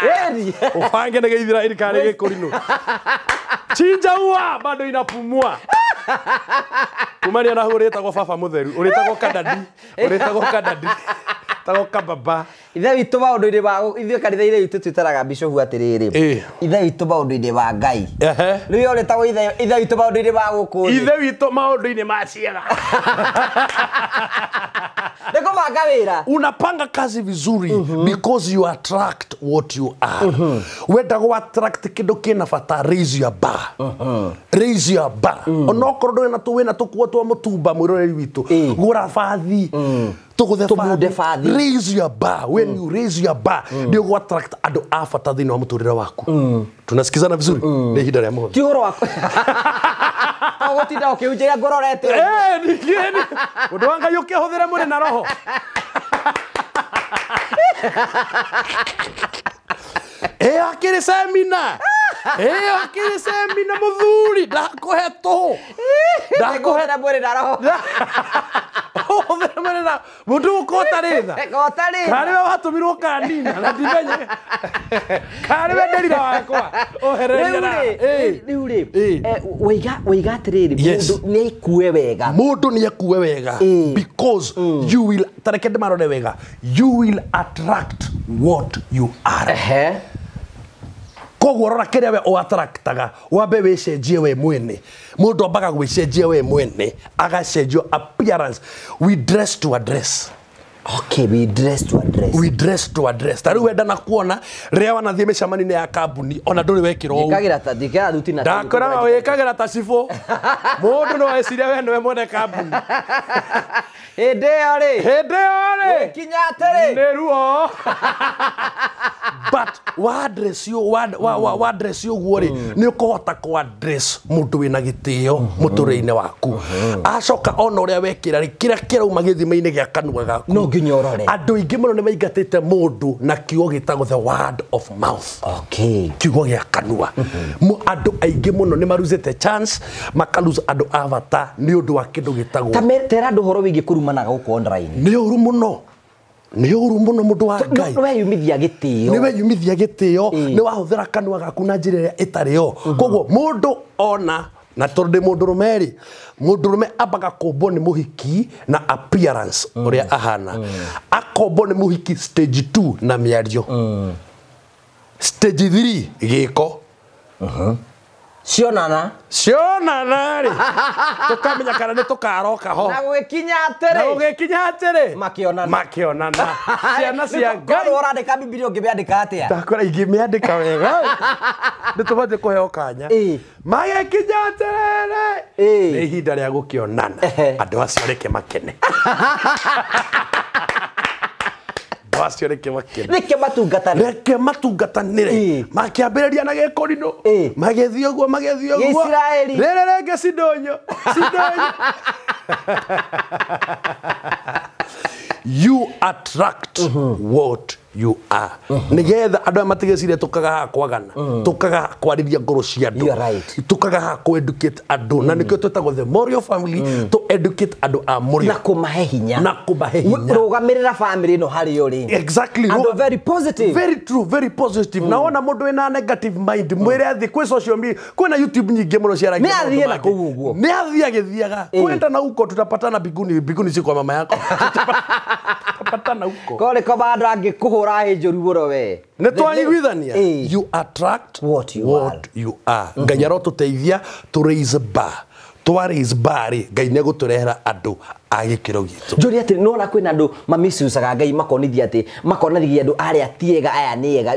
Ready ubange nige ithira irikari gikurinu chinja ua bado inapumua kumania na uritagwo baba mutheru uritagwo kadadi uritagwo kadadi tagwo kababa ithe witũ maũndũ-inĩ ma ithuĩ kanitha-inĩ witũ twĩtaraga bishofu atĩrĩrĩ ithe witũ maũndũ-inĩ ma Ngai rĩu ũrĩtagwo ithe witũ maũndũ-inĩ ma gũkũ thĩ ithe witũ maũndũ-inĩ ma ciaga nĩ kũbanga wĩra unapanga kazi vizuri because you attract what you are wenda gũ attract kĩndũ kĩna bata raise your bar raise your bar onokorwo ndũrĩ na tũwĩna tũkuo twa mũtumba mwĩroreri witũ gũra bathi tũgũthe bathi raise your bar when you raise your bar nĩ ũgũ attract andũ a bata thĩinĩ wa mũtũrĩre waku tunasikizana vizuri nĩ ihinda rĩa mũthĩ ti ũhoro waku ũgũtinda ũkĩhunjia ngũrorete ũndũ wa Ngai ũkĩhũthĩre mũrĩ na roho ĩyo akĩrĩ semina ĩyo akĩrĩ semina mũthuri ndakũhe tũhũ ndakũhe mwĩrĩ na roho ũhũthĩre mwĩrĩ na mũndũ ũkotarĩ tha kotarĩ karĩ we watũmirwo kanina na ndimenye karĩ we nderira wakwa ũhereria na rĩu rĩ waiga atĩrĩrĩ mũndũ nĩ aikue wega mũndũ nĩ akue wega because you will tareke ndĩmarore wega you will attract what you are koguo rora kĩrĩa we ũattractaga wambe wĩcenjie we mwene mũndũ ambaga gwĩcenjia we mwene agacenjio appearance we dress to address okay we dress to address we dress to address ta rĩu wenda na kuona rĩrĩa wanathiĩ mĩcemanio-inĩ ya kambuni ona ndũrĩ wekĩra ũũ njĩkagĩra ta njĩkĩraga thuti na ndakora wĩkagĩra ta cibũ mũndũ no ecirie we nĩwe mwene kambuni Hĩndĩ ĩyo rĩ. Hĩndĩ ĩyo rĩ. Kinya atĩrĩ. Nĩ ruo. But wa address you wa address ũguo rĩ, nĩ ũkũhota kũ address mũndũ wĩna gĩtĩo mũtũrĩre-inĩ waku. Acoka ona ũrĩa wekĩra rĩ, kĩrĩa kĩrauma gĩthima-inĩ gĩa kanua gaku. No nginya ũrore. Andũ aingĩ mũno nĩ maingatĩte mũndũ na kiugo gĩtagwo the word of mouth. Okay. Kiugo gĩa kanua. Andũ aingĩ mũno nĩ maruzĩte chance, makalose andũ a bata nĩ ũndũ wa kĩndũ gĩtagwo. Ta tera andũ ũhoro wĩgiĩ kũrumanaga gũkũ online. Nĩ ũru mũno. Nĩ ũru mũno mũndũ wa Ngai. Nĩ weyumithia gĩtĩo. Nĩ weyumithia gĩtĩo, nĩ wahũthĩra kanua gaku na njĩra ĩrĩa ĩtarĩ yo. Koguo mũndũ ona na tondũ ndĩ mũndũrũme rĩ, mũndũrũme ambaga kũmbwo nĩ mũhiki na appearance ũrĩa ahana. Akombwo nĩ mũhiki stage 2 na mĩario. Stage 3 gĩko. Cionana. Cionana rĩ. Tũkamenya kana nĩ tũkaroka ho. Na gũgĩkinya atĩrĩ. Na gũgĩkinya atĩrĩ. Makĩonana. Makĩonana. Ciana cia Ngai. Korwo ũrandĩka Bibilia ũngĩmĩandĩka atĩa? Ndakora ingĩmĩandĩka wega. Nĩ tũbatiĩ kũheo kanya. Magĩkinya atĩrĩrĩ. Nĩ ihinda rĩa gũkĩonana. Andũ acio reke makene. Acio reke makene. Reke matungatanĩre. Reke matungatanĩre. Makĩambĩrĩria na gĩkũrinũ. Magĩthiĩ ũguo, magĩthiĩ ũguo. Isiraeli. Rĩrĩ rĩngĩ cindũnyũ. Cindũnyũ. You attract what you are. Nĩgetha andũ aya matigecirie tũkaga haha kwagana, tũkaga haha kwarĩria ngoro cia andũ. You are right. Tũkaga haha kũ educate andũ. Na nĩkĩo twĩtagwo the Morio family, to educate andũ a Morio. Na kũmahe hinya. Na kũmahe hinya. Rũgamĩrĩra family ĩno harĩ ũrĩ. Exactly. Andũ very positive. Very true, very positive. Na wona mũndũ wĩna negative mind, mwĩre athiĩ kwĩ social media, kwĩna YouTube nyingĩ mũno ciaragia Nĩ maũndũ athiĩ na mangĩ. kũu ũguo. Nĩ athiĩ agĩthiaga. Kwenda na huko tutapatana biguni, biguni si kwa mama yako. Tutapatana huko. Kore ko bandũ angĩkũhũra hĩ njũru mũno we. Nĩ twaiguithania. You attract what you are. You are. Ngai arotũteithia to raise bar. Twa raise bar rĩ, Ngai nĩ egũtũrehera andũ a gĩkĩro gitũ. Njũria atĩrĩ, nĩwona kwĩna andũ mamisucaga Ngai makonithia atĩ makonithia andũ arĩa ti ega aya nĩ ega.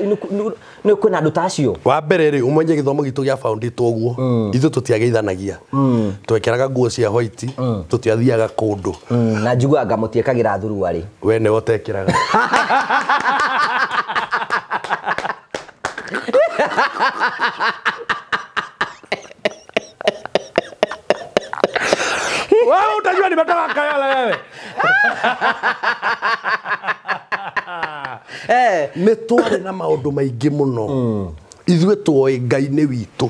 Nĩ kwĩna andũ ta acio? Wa mbere rĩ, ũmenye gĩthomo gitũ gĩa foundĩtwo ũguo. Ithuĩ tũtiageithanagia. Twekĩraga nguo cia white, tũtiathiaga kũndũ. Na njiguaga mũtiĩkagĩra thuruarĩ. We nĩwe ũtekĩraga. Wewe utajua nimetoka Kayole wewe. Nĩ twarĩ na maũndũ maingĩ mũno. Ithuĩ twoĩ Ngai nĩ witũ.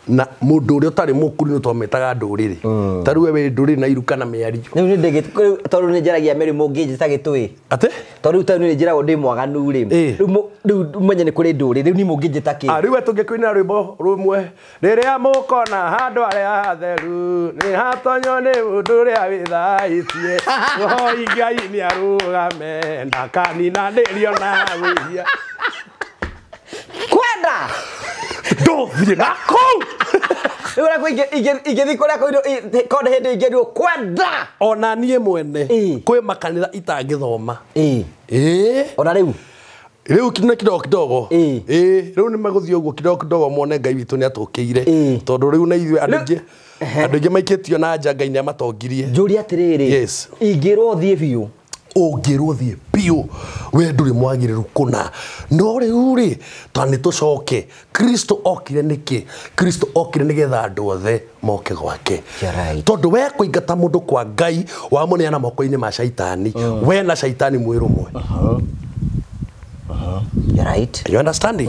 Na mũndũ ũrĩa ũtarĩ mũkũrinũ twamwĩtaga ndũrĩrĩ. Ta rĩu we wĩ ndũrĩrĩ na iruka na mĩario. Rĩu nĩ ndĩgĩ tondũ nĩ njaragia mĩrimũ ũngĩnjĩta gĩtũĩ. Atĩ? Tondũ rĩu tondũ nĩ njĩragwo ndĩ mwaganu rĩ. Rĩu menye nĩ kũrĩ ndũrĩrĩ, rĩu niĩ mũngĩnjĩta kĩ? Rĩu we tũngĩkũinĩra rwĩmbo rũmwe. Rĩrĩa mũkona handũ harĩa hatheru, nĩ hatonywo nĩ mũndũ ũrĩa wĩthaĩtie. Mũhoi Ngai nĩ arũgame, ndakaninanĩrio na wĩhia. Kwenda! Ndũthiĩ na kũu! Rĩu ũrĩa ingĩthiĩ kũrĩa kũinwo, konde hĩndĩ ingĩrwo kwenda! Ona niĩ mwene, kwĩ makanitha itangĩthoma. Ona rĩu? Rĩu nĩ kidogo kidogo. Rĩu nĩ megũthiĩ ũguo kidogo kidogo mone Ngai witũ nĩ atũkĩire. Tondũ rĩu na ithuĩ andũ aingĩ maikĩtio na nja Ngai nĩ amatongirie. Njũria atĩrĩrĩ, Yes. ingĩrwo thiĩ biũ? Ũngĩrwo thiĩ biũ, we ndũrĩ mwagĩrĩru kũna. No rĩu rĩ, ta nĩ tũcoke. Kristo okire nĩkĩ? Kristo okire nĩgetha andũ othe moke gwake. Tondũ we kũingata mũndũ kwa Ngai, wamũneana moko-inĩ ma caitani. We na caitani mwĩ rũmwe. You're right. You understanding?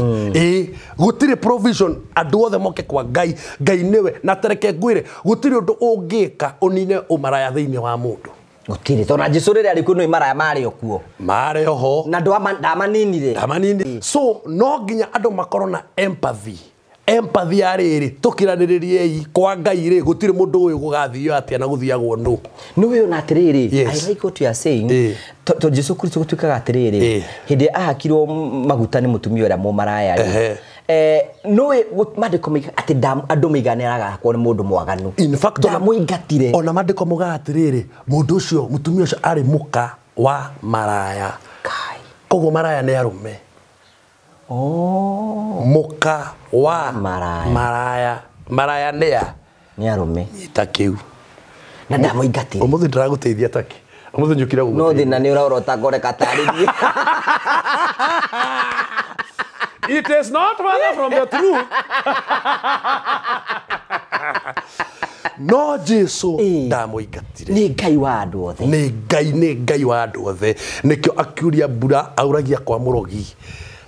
Gũtirĩ provision andũ othe moke kwa Ngai. Ngai nĩwe na tereke ngwĩre, gũtirĩ ũndũ ũngĩka ũnine ũmaraya thĩinĩ wa mũndũ. Gũtirĩ tondũ Jesũ rĩrĩa arĩ kuo nĩ maraya marĩ o kuo. Marĩ o ho. Na ndamaninire. Ndamaninire. So no nginya andũ makorwo na empathy. Empathy ya rĩrĩ, tũkiranĩrĩriei kwa Ngai rĩ, gũtirĩ mũndũ ũyũ gũgathio atĩa na gũthiagwo nũ. Nĩ ũyũ na atĩrĩrĩ, Yes. I like what you are saying. Tondũ Jesũ Kristo gũtuĩkaga atĩrĩrĩ, hĩndĩ ĩrĩa ahakirwo maguta nĩ mũtumia ũrĩa mũmaraya rĩ, nũĩ maandĩko maiga atĩ andũ maiganĩraga hakwo nĩ mũndũ mwaganu. In fact, ndamũingatire. Ona maandĩko maugaga atĩrĩrĩ, mũndũ ũcio, mũtumia ũcio arĩ mũka wa maraya. Kai. Koguo maraya nĩ arũme. Mũka wa Maraya. Maraya. Maraya nĩ a? Nĩ arũme. Nyita kĩu. Na ndamũingatire. Ũmũthĩ ndĩragũteithia taki. Ũmũthĩ njũkire gũgũteithia. No thĩna nĩ ũrorota ngore katarĩrie. It is not further from the truth. No Jesu ndamũingatire. Nĩ Ngai wa andũ othe. Nĩ Ngai, nĩ Ngai wa andũ othe. Nĩkĩo akiuria mbura auragia kwa mũrogi,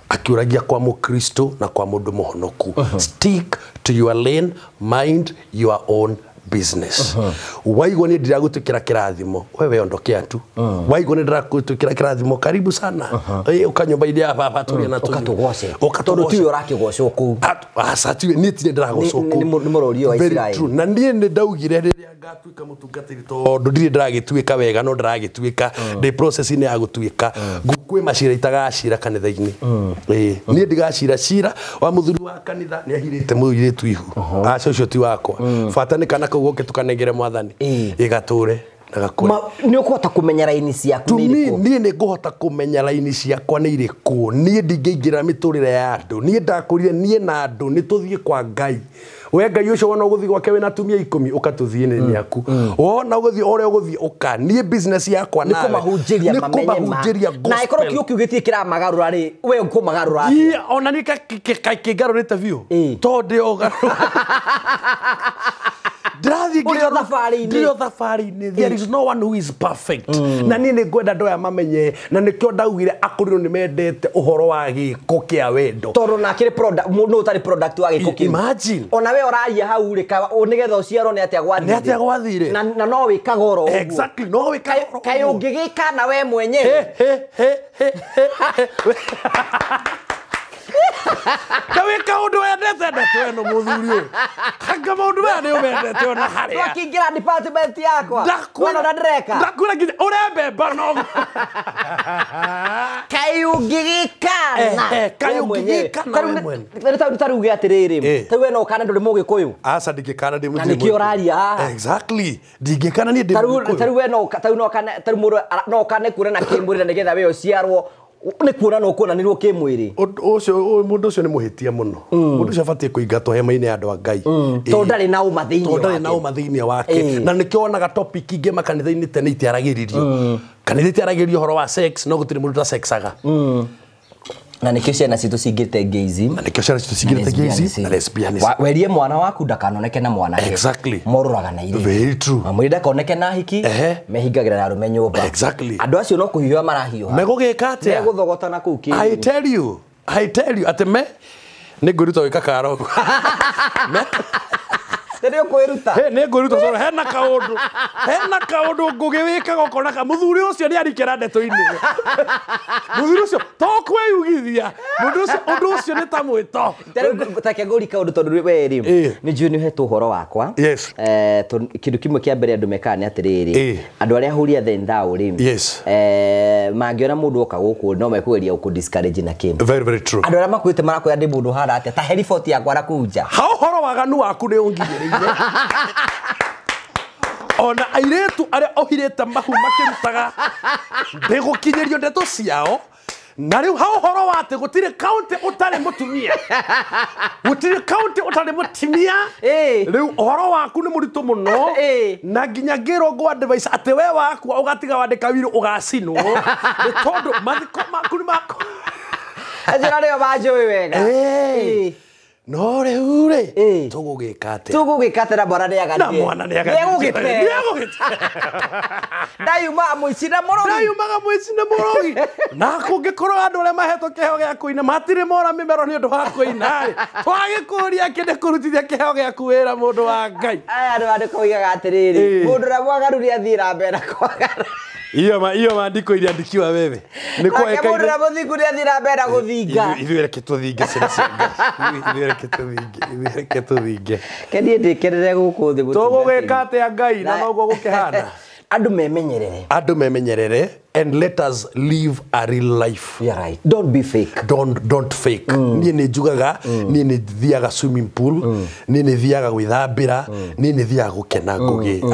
akiuragia kwa mũkristo na kwa mũndũ mũhonoku. Stick to your lane, mind your own business. Waigua nĩ ndĩragũtwĩkĩra kĩrathimo, wewe ondokea tu. Waigua nĩ ndĩragũtwĩkĩra kĩrathimo, karibu sana. Ũka nyũmba-inĩ ya baba tũrĩe na tũnyue. Ũkatũgoce. Tondũ tiwe ũrakĩgocwo kũu. Aca tiwe, niĩ tirĩ ndĩragocwo kũu. Nĩ mũrori wa Very Isiraeli. true. Na niĩ nĩ ndaugire rĩrĩa ngatuĩka mũtungatĩri, tondũ ndirĩ ndĩragĩtuĩka wega, no ndĩragĩtuĩka, ndĩ process-inĩ ya gũtuĩka. Kwĩ macira itagacira kanitha-inĩ. Niĩ ndigacira cira wa mũthuri wa kanitha nĩ ahirĩte mũirĩtu ihu. Aca ũcio ti wakwa. Bata nĩ kana kau goke tũkanengere mwathani. Ĩgatũre na gakũre. Nĩ ũkũhota kũmenya raini ciaku nĩ irĩkũ? Niĩ nĩ ngũhota kũmenya raini ciakwa nĩ irĩkũ. Niĩ ndingĩingĩra mĩtũrĩre ya andũ. Niĩ ndakũrire niĩ na andũ nĩ tũthiĩ kwa Ngai. We Ngai ũcio wona ũgũthiĩ gwake wĩna atumia 10 ũka tũthiĩ nĩ aku. Wona ũgũthiĩ ũrĩa ũgũthiĩ ũka. Niĩ business yakwa Nĩ nawe. kũmahunjĩria Nĩ mamenye ma. kũmahunjĩria Na ĩkorwo gospel. kiugo kĩu gĩtirĩ kĩramagarũra rĩ, we ũkũmagarũra atĩa? Ii, ona niĩ kĩngarũrĩte biũ. Tondũ ndĩ o garũra. Ndĩrathiĩ Ũrĩ o thabarĩ-inĩ. Ndĩ o thabarĩ-inĩ. There is no one who is perfect. Na niĩ nĩ ngwenda andũ aya mamenye, na nĩkĩo ndaugire akũrũ nĩ mendete ũhoro wa gĩko kĩa wendo. Tondũ nake nĩ product, mũndũ ũtarĩ product wa gĩko kĩu. Imagine. Ona we ũraria hau rĩ, nĩgetha ũciarwo nĩ atĩa gwathire. Nĩ atĩa gwathire. Na no wĩkaga oro ũguo. Exactly, no wĩkaga oro Kaĩ ũguo. ũngĩgĩka na we mwenyewe. He, he, he, he, he. Ndawĩka ũndũ wendete ndeto ĩno mũthuri ũyũ. Anga maũndũ maya nĩ ũmendete ona harĩa. Twakĩingĩra department yakwa. Wona ũrĩa ndĩreka. Ndakwĩra nginya ũrembemba no. Kaĩ ũngĩgĩkana. Kaĩ ũngĩgĩkana we mwene. Ta rĩu uge atĩrĩrĩ, ta rĩu we no ũkane ndũrĩ mũgĩkũyũ. Aca ndingĩkana ndĩ Na nĩkĩo ũraria haha. Exactly. Ndingĩkana niĩ ndĩ Ta rĩu mũgĩkũyũ. ta rĩu we no ta rĩu no ũkane, ta rĩu mũndũ no ũkane kuonana kĩmwĩrĩ na nĩgetha we ũciarwo nĩ kuonana ũkuonanirwo kĩmwĩrĩ. Ũcio, mũndũ ũcio nĩ mũhĩtia mũno. Mũndũ ũcio abatiĩ kũingatwo hema-inĩ ya andũ a Ngai. Tondũ ndarĩ na ũma thĩinĩ Tondũ ndarĩ na wake. ũma thĩinĩ wake. Na nĩkĩo wonaga topic ingĩ makanitha-inĩ tene itiaragĩrĩrio. Kanitha itiaragĩrĩrio ũhoro wa sex, no gũtirĩ mũndũ ũtasexaga. Na nĩkĩo ciana citũ cingĩte gayism. Na nĩkĩo ciana citũ cingĩte gayism na lesbianism. Werie mwana waku ndakanoneke na mwanake. Exactly. Morũraga na irĩtu. Very true. Mwĩrĩ ndakoneke na hiki, mehingagĩra na arũme nyũmba. Exactly. Andũ acio no kũhiũha marahiũha. Megũgĩka atĩa? Megũthogotana kũu kĩruru. I tell you, I tell you, atĩ me nĩ ngwĩruta gwĩka karo. Nĩ ũkwĩruta? He, nĩ ngwĩruta tondũ hena kaũndũ. Hena kaũndũ Ngũgĩ wĩkaga ũkona ka mũthuri ũcio nĩ arikĩra ndeto-inĩ. Mũthuri ũcio to kwĩyugithia. Mũndũ ũcio, ũndũ ũcio nĩ ta mwĩto. Ta rĩu ta kĩngũri kaũndũ tondũ we rĩ, nĩ njũĩ nĩ ũhetwo ũhoro wakwa. Yes. Kĩndũ kĩmwe kĩa mbere andũ mekaga nĩ atĩrĩrĩ, andũ arĩa holier than thou rĩ, mangĩona mũndũ oka gũkũ no mekũgeria gũkũ discourage na kĩ. Very, very true. Andũ arĩa makuĩte marakwĩra ndĩ mũndũ ũhana atĩa, ta he riboti yakwa na kũu nja. Ha ũhoro waganu waku nĩ ũnginyĩrĩire. Ona airĩtu arĩa ohirĩte mahu makĩrutaga ndĩgũkinyĩrio ndeto ciao. Na rĩu ha ũhoro wa atĩ gũtirĩ kaũntĩ ũtarĩ mũtumia. Gũtirĩ kaũntĩ ũtarĩ mũtumia. Rĩu ũhoro waku nĩ mũritũ mũno. Na nginya ngĩrwo ngũ advice atĩ we wakua ũgatiga wandĩka wiro ũgacinwo. Nĩ tondũ mathiko maku nĩ maku. Acio nĩo manjũĩ wega. No rĩu rĩ, tũgũgĩka atĩa? Tũgũgĩka atĩa na mwana nĩagathiĩ? Na mwana nĩagathiĩ. Nĩegũgĩte. Nĩegũgĩte. Ndayumaga mũici na mũrogi. Ndayumaga mũici na mũrogi. Na kũngĩkorwo andũ arĩa mahetwo kĩheo gĩa kũina matirĩ mora mĩmero nĩ ũndũ wa kũina rĩ, twagĩkũria kĩ nĩ kũrutithia kĩheo gĩaku wĩra mũndũ wa Ngai. Aya andũ andũ koigaga atĩrĩrĩ, mũndũ ũrĩa mwaganu nĩathiĩ na mbere na kwagana. Iyo maandiko iliandikiwa wewe. Ni kwa Nake mũndũ ũrĩa mũthingu nĩathiĩ na mbere na gũthinga. Ithuĩ reke tũthinge ciana cia Ngai. Ithuĩ reke tũthinge, ithuĩ reke tũthinge. Ke niĩ ndĩkerere gũkũ thĩ mũtungatĩri. Tũgũgĩka atĩa Ngai na noguo gũkĩhana? Andũ memenyerere. Andũ memenyerere and let us live a real life. You're right. Don't be fake. Don't fake. Niĩ nĩ njugaga, niĩ nĩ thiaga swimming pool, niĩ nĩ thiaga gwĩthambĩra, niĩ nĩ thiaga gũkena Ngũgĩ.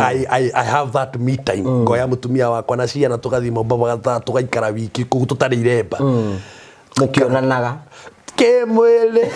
I have that me time. Ngoya mũtumia wakwa na ciana tũgathiĩ Mombatha tũgaikara wiki kũu tũtarĩ iremba. Mũkĩonanaga. Kĩmwĩrĩ.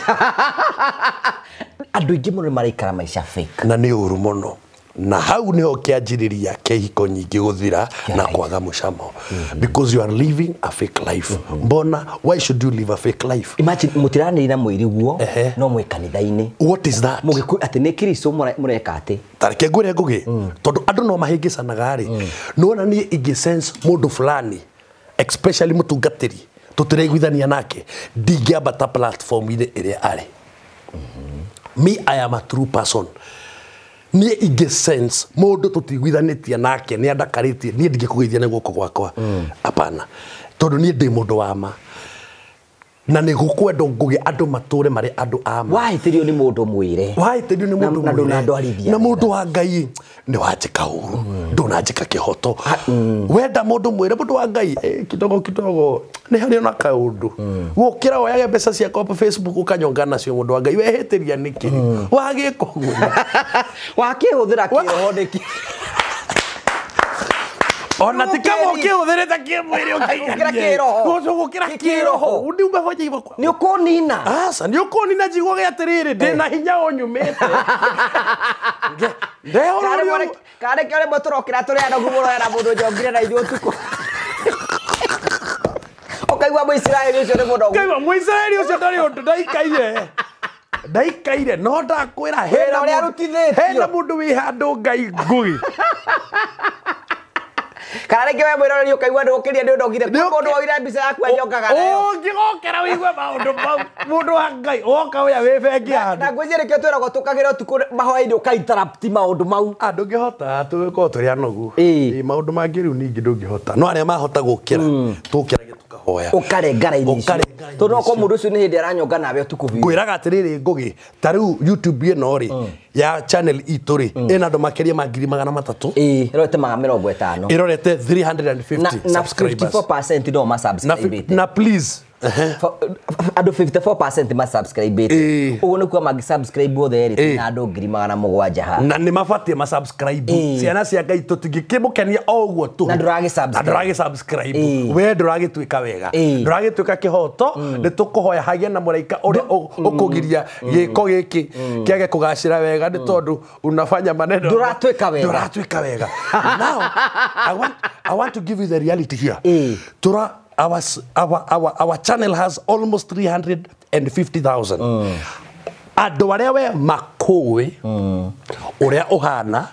Andũ aingĩ mũno nĩ maraikara maica fake. Na nĩ ũru mũno. Na hau niho kĩanjĩrĩria kĩa ihiko nyingĩ gũthira na kwaga mũcamo. Because you are living a fake life. Mbona, why should you live a fake life? Imagine mũtiranĩria na mwĩrĩ guo no mwĩ kanitha-inĩ. What is that? Mũgĩkũ atĩ nĩ Kristo mũreka atĩ. Tareke ngwĩre Ngũgĩ, tondũ andũ no mahĩngĩcanaga rĩ, nĩwona niĩ ingĩ sense mũndũ fulani, especially mũtungatĩri, tũtiraiguithania nake, ndingĩambata platform-inĩ ĩrĩa arĩ. Me, I am a true person. Niĩ ingĩ sense mũndũ tũtiguithanĩtie nake nĩ andakarĩtie, niĩ ndingĩkũgeithia na guoko gwakwa. Hapana. Tondũ niĩ ndĩ mũndũ wa ma. Na nĩ gũkwendwo Ngũgĩ andũ matũre marĩ andũ a ma. Wahĩtĩrio nĩ mũndũ mwĩre. Wahĩtĩrio nĩ mũndũ mwĩre. Na mũndũ wa Ngai nĩ wanjĩka ũru, ndũnanjĩka kĩhoto. Wenda mũndũ mwĩre mũndũ wa Ngai kidogo kidogo nĩ harĩ ona kaũndũ. Gũkĩra woyage mbeca ciakwa Facebook ũkanyonga nacio mũndũ wa Ngai wehĩtĩria nĩkĩ? Wagĩka ũguo. Wakĩhũthĩra kĩroho nĩkĩ? Ona ti kama ũkĩhũthĩrĩte kĩmwĩrĩ ũkaigania. Gũkĩra kĩroho. Ũndĩ hivyo. Nĩ ũkũnina. Aca, nĩ ũkũnina njiguage atĩrĩrĩ, ndĩna hinya ũnyumĩte. Karĩ kĩo rĩmwe tũrokĩra tũrĩ anogu mũno hena mũndũ njongire na ithuĩ ũtukũ. Ũkaigua Mũisiraeli ũcio nĩ mũnogu. Ũkaigua Mũisiraeli ũcio ndarĩ ũndũ ndaikaire. Ndaikaire no ndakwĩra hena mũndũ wĩ handũ Ngai Ngũgĩ. Kana rĩngĩ we mwĩroreri ũkaigua ndũgũkĩria nĩ ũndogire mũndũ woire mbica yaku anjongaga nayo. Ũngĩgokera ũigue maũndũ mau mũndũ wa Ngai woka ũya wĩ bengi handũ. Na ngwĩciria nĩkĩo twĩragwo tũkagĩra ũtukũ mahoya-inĩ ũka interrupt maũndũ mau. Ndũngĩhota tũgĩkorwo tũrĩ anogu. Maũndũ mangĩ rĩu ningĩ ndũngĩhota. No arĩa mahota gũkĩra tũkĩrage tũkahoya. Ũkarenga raini icio. Tondũ no korwo mũndũ ũcio nĩ hĩndĩ aranyonga nawe ũtukũ biũ. Ngwĩraga atĩrĩrĩ Ngũgĩ, ta rĩu YouTube ĩno rĩ ya channel itũ rĩ ĩna andũ makĩria ma 300,000. Ĩrorete 150. Ĩrorete 350 subscribers. Na 54% no ma subscribe. Na please andũ 54% ma subscribe. Ũguo nĩ kuga mangĩ subscribe othe rĩ na andũ 700,000 ha. Na nĩ mabatiĩ ma subscribe. Ciana cia Ngai tũtingĩkĩmũkenia o ũguo tu. Na ndũragĩ subscribe. Na ndũragĩ subscribe. We ndũragĩtuĩka wega. Ndũragĩtuĩka kĩhoto nĩ tũkũhoya hagĩe na mũraika ũrĩa ũkũgiria gĩko gĩkĩ kĩage kũgacĩra wega nĩ tondũ unafanya maneno. Ndũratuĩka wega. Ndũratuĩka wega. Now I want to give you the reality here. Tura our channel has almost 350,000. Andũ arĩa we makũĩ ũrĩa ũhana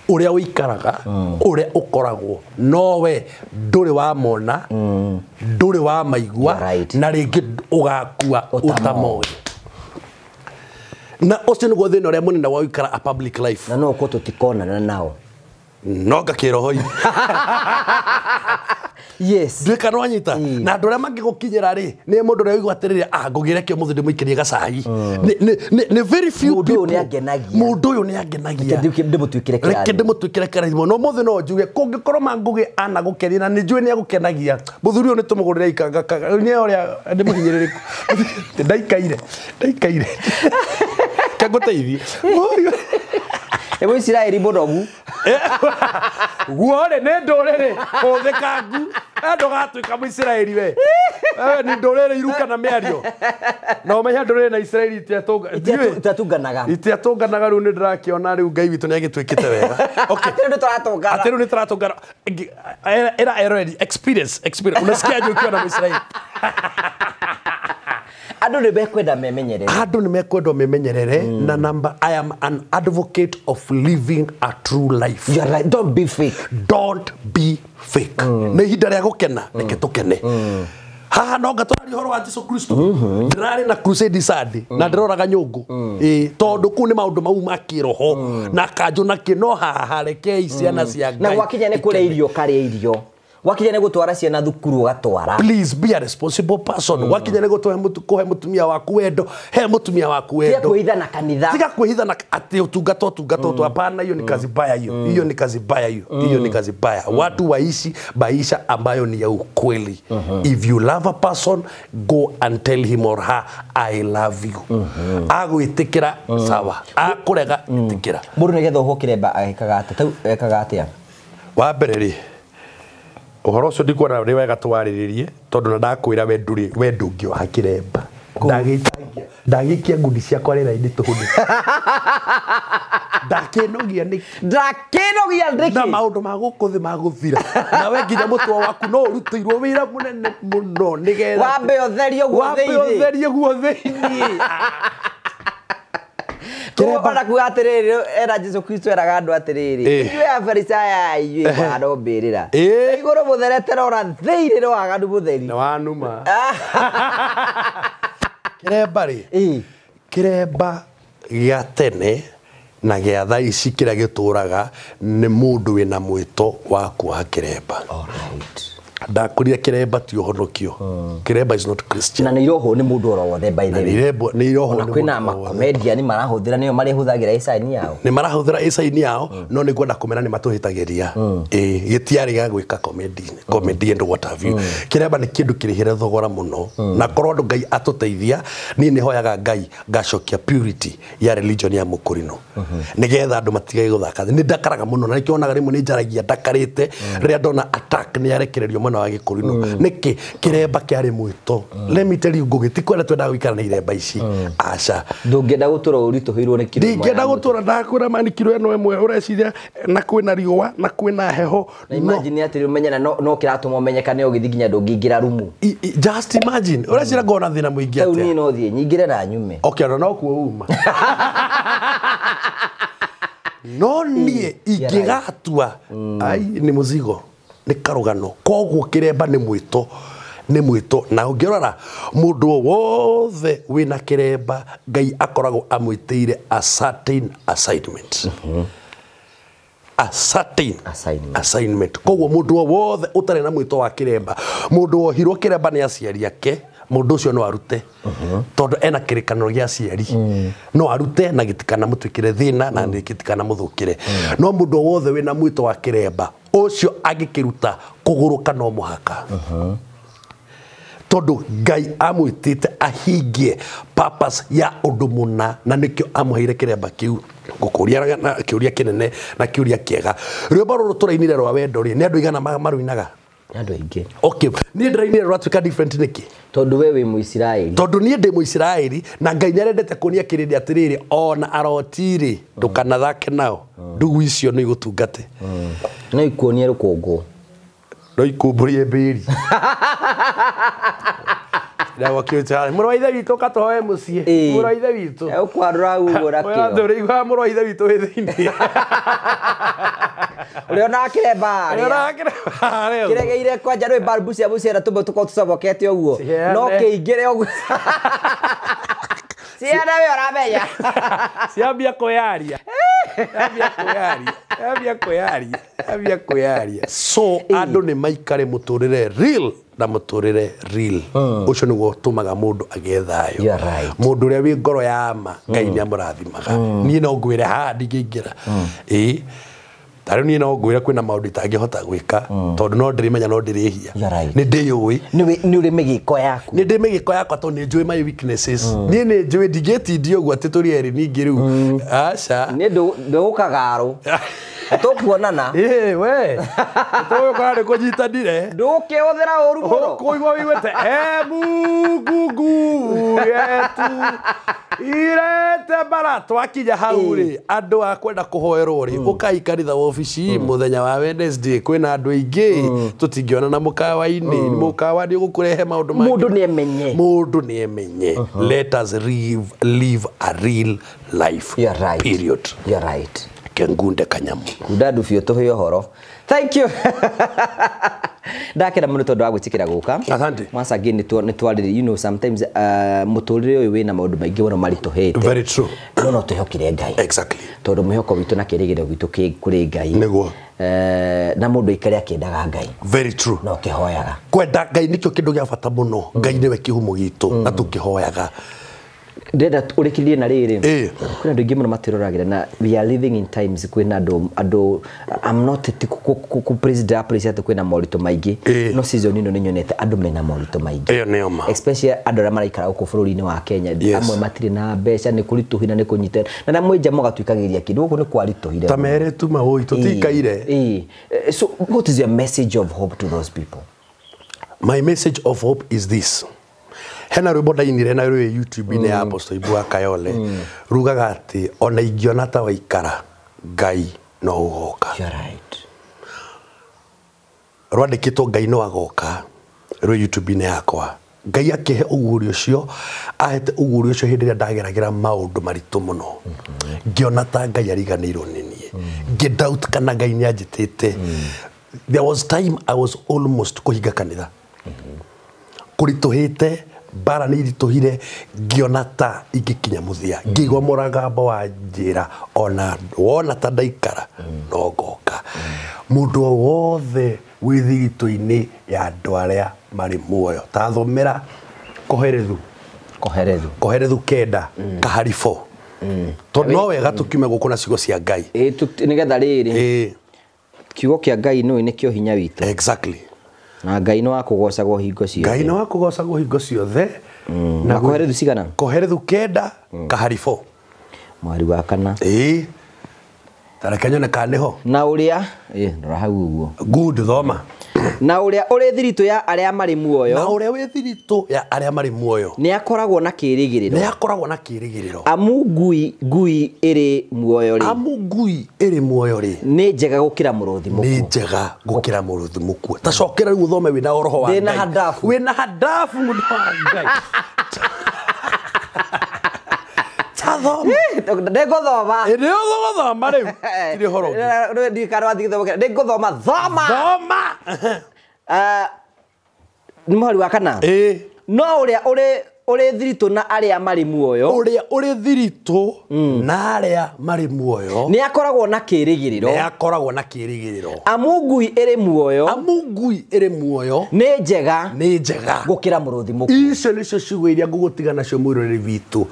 ũrĩa ũikaraga ũrĩa ũkoragwo no we ndũrĩ wamona ndũrĩ wamaigua na rĩngĩ ũgakua ũtamoĩ. Na ũcio nĩguo thĩna ũrĩa mũnene wa gũikara a public life. Na no ũkorwo tũtikonana nao. No ngakĩroho-inĩ. Yes. Nduĩka no anyita. Na andũ arĩa mangĩgũkinyĩra rĩ nĩ mũndũ ũrĩa ũigua atĩrĩrĩ ngũgĩre kĩo mũthĩ ndĩmũikĩrie gacai. Nĩ very few people. Mũndũ ũyũ nĩangenagia. Mũndũ ũyũ nĩangenagia. Reke ndĩmũtuĩkĩre kĩrathimo. Reke ndĩmũtuĩkĩre kĩrathimo. No mũthĩ no njuge kũngĩkorwo ma Ngũgĩ anagũkenia na nĩ njũĩ nĩagũkenagia. Mũthuri ũyũ nĩtũmũgũrĩre ikanga nĩ ũrĩa ndĩmũhinyĩrĩrĩku. Ndaikaire. Ndaikaire. Kangũteithie. Nĩ Mũisiraeli mũnogu. Guo rĩ nĩ ndũrĩrĩ hũthĩkangu. Ndũgatuĩka Mũisiraeli we. Nĩ ndũrĩrĩ iruka na mĩario. Na ũmenye ndũrĩrĩ na Isiraeli itiatũnganaga. Itiatũnganaga rĩu nĩ ndĩrakĩona rĩu Ngai witũ nĩ agĩtwĩkĩte wega. Okay. Atĩ rĩu nĩ tũratũngana. Atĩ rĩu nĩ tũratũngana. Ĩra eroreri experience experience. Unasikiaje ukiwa na Mũisiraeli? Andũ nĩ mekwenda memenyerere. Andũ nĩ mekwenda memenyerere na number I am an advocate of living a true life. You are right. Don't be fake. Don't be fake. Nĩ ihinda rĩa gũkena reke tũkene. Haha no ngatwaria ũhoro wa Jesu Kristo. Ndĩrarĩ na crusade Sunday na ndĩroraga nyũngũ. Tondũ kũu nĩ maũndũ mau ma kĩroho na kanjũ na kĩ no haha rekei ciana cia Ngai. Na gwakinya nĩ kũrĩa irio karĩa irio. Wakinya nĩ gũtwara ciana thukuru ũgatwara. Please be a responsible person. Wakinya nĩ kũhe mũtumia waku wendo, he mũtumia waku wendo. Tiga kwĩhitha na kanitha. Tiga kwĩhitha na atĩ ũtungata ũtungata ũtu hapana, hiyo ni kazi mbaya hiyo. Hiyo ni kazi mbaya hiyo. Hiyo ni kazi mbaya. Watu waishi maisha ambayo ni ya ukweli. If you love a person, go and tell him or her I love you. Agwĩtĩkĩra sawa. Akũrega ĩtĩkĩra. Mũndũ nĩgetha ohwo kĩremba ekaga atĩa? Ekaga atĩa? Wa mbere rĩ ũhoro ũcio ndikuona nĩ wega twarĩrĩrie tondũ na ndakwĩra we ndũrĩ we ndũngĩoha kĩremba. Ndagĩtangia Ndagĩikia ngundi ciakwa rĩera-inĩ tũhũ ndakĩnogia nĩkĩ ndakĩnogia na nĩkĩ maũndũ ma gũkũ thĩ magũthira nawe nginya mũtwe waku no ũrutĩirwo wĩra mũnene mũno nĩgetha wambe ũtherie guo wambe thĩinĩ ũtherie guo thĩinĩ. Koguo ona kuga atĩrĩrĩ era Jesu Kristo eraga andũ atĩrĩrĩ Ĩ. inyuĩ afarisayo inyuĩ mũhana mbĩrĩra Ĩ. igũrũ mũtherete no na thĩinĩ nĩ waganu mũtheri Nĩ wanuma. Kĩremba rĩ Ĩ. kĩremba gĩa tene na gĩa thaa ici kĩrĩa gĩtũraga nĩ mũndũ wĩna mwĩto wa kuoha kĩremba. Alright. Ndakũrire kĩremba ti ũhonokio. Kĩremba is not Christian. Na nĩ irohwo nĩ mũndũ oro wothe by the Na way. nĩ irohwo Ona nĩ kwĩna mũndũ o wothe. makomedian marahũthĩra nĩo marĩhũthagĩra ĩcaini yao. Nĩ marahũthĩra ĩcaini yao no nĩ ngwenda kũmera nĩ matũhĩtagĩria. Ĩ gĩtiarĩ gĩa gwĩka comedy comedy and what have you. Kĩremba nĩ kĩndũ kĩrĩhĩre thogora mũno na korwo andũ Ngai atũteithia niĩ nĩ hoyaga Ngai ngacokia purity ya religion ya mũkũrinũ nĩgetha andũ matigage gũthaka. Nĩ ndakaraga mũno na nĩkĩo wonaga rĩmwe nĩ njaragia ndakarĩte rĩrĩa ndona attack nĩ yarekererio mwena wa gĩkũrinũ. Nĩkĩ kĩremba kĩarĩ mwĩto? Let me tell you Ngũgĩ, ti kwenda twendaga gũikara na iremba ici, aca. Ndũngĩenda gũtũra ũritũhĩirwo nĩ kiro ĩmwe Ndingĩenda ya mũtĩ. gũtũra ndakwĩra mani kiro ĩno ĩmwe ũreciria na kwĩna riũa na kwĩna heho Na imagine atĩrĩ ũmenyana no kĩratũma ũmenyekane ũgĩthiĩ nginya ndũngĩingĩra rumu. Just imagine ũreciria ngona thĩna mũingĩ Rĩu niĩ atĩa. no thiĩ nyingĩre na nyume. Okay, ona no kuo uma no niĩ ingĩgatua ai nĩ mũzigo nĩ karũgano koguo kĩremba nĩ mwĩto nĩ mwĩto na ũngĩrora mũndũ o wothe wĩna kĩremba Ngai akoragwo amwĩtĩire a certain assignment. A certain Assignment. assignment. Koguo mũndũ o wothe ũtarĩ na mwĩto wa kĩremba mũndũ wohirwo kĩremba nĩ aciari ake mũndũ ũcio no arute tondũ ena kĩrĩkanĩro gĩa aciari no arute na gĩtikanamũtuĩkĩre thĩna na gĩtikanamũthũkĩre no mũndũ o wothe wĩna mwĩto wa kĩremba ũcio angĩkĩruta kũgũrũka no mũhaka tondũ Ngai amwĩtĩte ahingie purpose ya ũndũ mũna na nĩkĩo amũheire kĩremba kĩu. Ngũkũria na kĩũria kĩnene na kĩũria kĩega rwĩmbo rũrũ tũrainire rwa wendo rĩ nĩ andũ aigana maruinaga? Nĩ andũ aingĩ. Okay, niĩ ndĩrainire rwatuĩka different nĩkĩ? Tondũ we wĩ Mũisiraeli. Tondũ niĩ ndĩ Mũisiraeli na Ngai nĩarendete kuonia kĩrĩndĩ atĩrĩrĩ ona aroti-rĩ ndũkanathake nao ndugu icio no igũtungate. No ikuonie rũkũngũ. No ikumbũrie mbĩri. Mũrũ wa ithe witũ ũka tũhoe mũciĩ. Ĩ. Mũrũ wa ithe witũ. Ũkwarũra ũguo na kĩo. Ũraiguaga mũrũ wa ithe witũ wĩ thĩinĩ. Ũrĩa onaga kĩremba harĩa. Ũrĩa onaga harĩa ũguo. Kĩregeire kwanja rwĩ balbu cia mũciĩ tũmwe tũkoragwo tũcomokete ũguo. Ciheane. No kĩingĩre ũguo. Ciana we ũramenya. Ciambia kwĩyaria. Ciambia kwĩyaria. Ciambia kwĩyaria. Ciambia kwĩyaria. So andũ nĩ maikare mũtũrĩre real na mũtũrĩre real. Ũcio nĩguo ũtũmaga mũndũ agĩe thayũ. You are right. Mũndũ ũrĩa wĩ ngoro ya ma Ngai nĩ amũrathimaga. Niĩ no ngwĩre haha ndingĩingĩra. Ĩĩ. Ta rĩu niĩ no ngwĩre kwĩna maũndũ itangĩhota gwĩka tondũ no ndĩrĩmenya no ndĩrĩhia. You are right. Nĩ ndĩyũĩ. Nĩ ũrĩ mĩgĩko yaku. Nĩ ndĩ mĩgĩko yakwa tondũ nĩ njũĩ my weaknesses. Niĩ nĩ njũĩ ndingĩtindia ũguo atĩ tũrĩ erĩ ningĩ rĩu. Aca. Nĩ ndũgũkagarũ. Tũkuonana. Ĩĩ we. Tũgũkora nĩ kũnyitanire. Ndũkĩhũthĩra ũru mũno. Kũigua wĩiguĩte e Mungu nguvu yetu irete bara twakinya hau rĩ andũ a kwenda kũhoerwo rĩ ũkai kanitha wabici mũthenya wa Wednesday kwĩna andũ aingĩ tũtingĩonana mũkawa-inĩ mũkawa nĩ ũgũkũrehe maũndũ mangĩ. Mũndũ nĩemenye. Mũndũ nĩemenye. Let us live a real life. You are right. Period. You are right. Kengunde kanyamu. Kunda ndubio tũhe ũhoro. Thank you. Ndakena mũno tondũ wa gwĩtĩkĩra gũka. Asante. Once again nĩ twarĩrĩ you know sometimes mũtũrĩre ũyũ wĩna maũndũ maingĩ mũno maritũhĩte. Very true. No no twĩhokire Ngai. Exactly. Tondũ mwĩhoko witũ na kĩrĩgĩrĩro gitũ kĩ kũrĩ Ngai. Nĩguo. Na mũndũ aikare akĩendaga Ngai. Very true. Na ũkĩhoyaga. Kwenda Ngai nĩkĩo kĩndũ gĩa bata mũno. Ngai nĩwe kĩhumo gitũ na tũkĩhoyaga. Ndĩrenda ũrĩkĩrie na rĩrĩ. Ĩĩ. Kwĩna andũ aingĩ mũno matwĩroragĩra na we are living in times kwĩna andũ I'm not ku president praise atĩ kwĩna moritũ maingĩ. Ĩĩ. No season ĩno nĩ nyonete andũ mena moritũ maingĩ. Ĩyo nĩyo ma. Especially andũ arĩa maraikara gũkũ bũrũri-inĩ wa Kenya. Yes. Amwe matirĩ na mbeca nĩ kũritũhire nĩ kũnyita. Na mwĩnja mũgatuĩkagĩria kĩndũ gũkũ nĩ kwaritũhire. Ta mere tu maũi tũtikaire. Ĩĩ. So what is your message of hope to those people? My message of hope is this. Hena rwĩmbo ndainire na rwĩ YouTube-inĩ ya Apostle Ibu wa Kayole rugaga atĩ ona ingĩona ta waikara Ngai no ũgoka. You're right. Rwandĩkĩtwo Ngai no agoka rwĩ YouTube-inĩ yakwa. Ngai akĩhe ũguũrio ũcio, ahete ũguũrio ũcio hĩndĩ ĩrĩa ndageragĩra maũndũ maritũ mũno. Ngĩona ta Ngai ariganĩirwo nĩ niĩ, ngĩ doubt kana Ngai nĩ anjĩtĩte. There was time I was almost kũhinga kanitha, kũritũhĩte, mbara nĩ iritũhire, ngĩona ta ingĩkinya mũthia, ngĩigua mũragambo wa njĩra ona wona ta ndaikara no ngoka. Mũndũ o wothe wĩ thiritũ-inĩ ya andũ arĩa marĩ muoyo, ta thomera Koherethu. Koherethu. Koherethu 9 kahari 4, tondũ no wega tũkiume gũkũ na ciugo cia Ngai. Nĩgetha rĩrĩ kiugo kĩa Ngai nĩ nĩkĩo hinya witũ. Exactly. Na Ngai nĩ wa kũgocagwo hingo ciothe. Ngai nĩ wa kũgocagwo hingo ciothe. Na Koherethu cigana? Koherethu 9 kahari 4. Mweri wa 4. Tareke nyone kana nĩho. Na ũrĩa ndora hau ũguo. Good, thoma. Na ũrĩa ũrĩ thiritũ ya arĩa marĩ muoyo. Na ũrĩa wĩ thiritũ ya arĩa marĩ muoyo. Nĩ akoragwo na kĩĩrĩgĩrĩro. Nĩ akoragwo na kĩĩrĩgĩrĩro. Amu ngui ĩrĩ muoyo rĩ. Amu ngui ĩrĩ muoyo rĩ. Nĩ njega gũkĩra mũrũthi mũkuũ. Nĩ njega gũkĩra mũrũthi mũkuũ. Ta cokera rĩu ũthome wĩna roho wa Ngai. Ndĩna handabu. Wĩna handabu mũndũ wa Ngai. Thoma. Ndĩngũthoma. Nĩ ũgũthoma rĩu. Tirĩ ũhoro ũngĩ. Ndikana wathiĩ gĩthomo kĩrĩa. Ndĩngũthoma. Thoma. Thoma. Nĩ mũhari wa 4. No ũrĩa ũrĩ thiritũ na arĩa marĩ muoyo. Ũrĩa ũrĩ thiritũ na arĩa marĩ muoyo. Nĩ akoragwo na kĩĩrĩgĩrĩro. Nĩ akoragwo na kĩĩrĩgĩrĩro. Amu ngui ĩrĩ muoyo. Amu ngui ĩrĩ muoyo. Nĩ njega. Nĩ njega. Gũkĩra mũrũthi mũkuũ. Icio nĩcio ciugo iria ngũgũtiga nacio mwĩroreri witũ.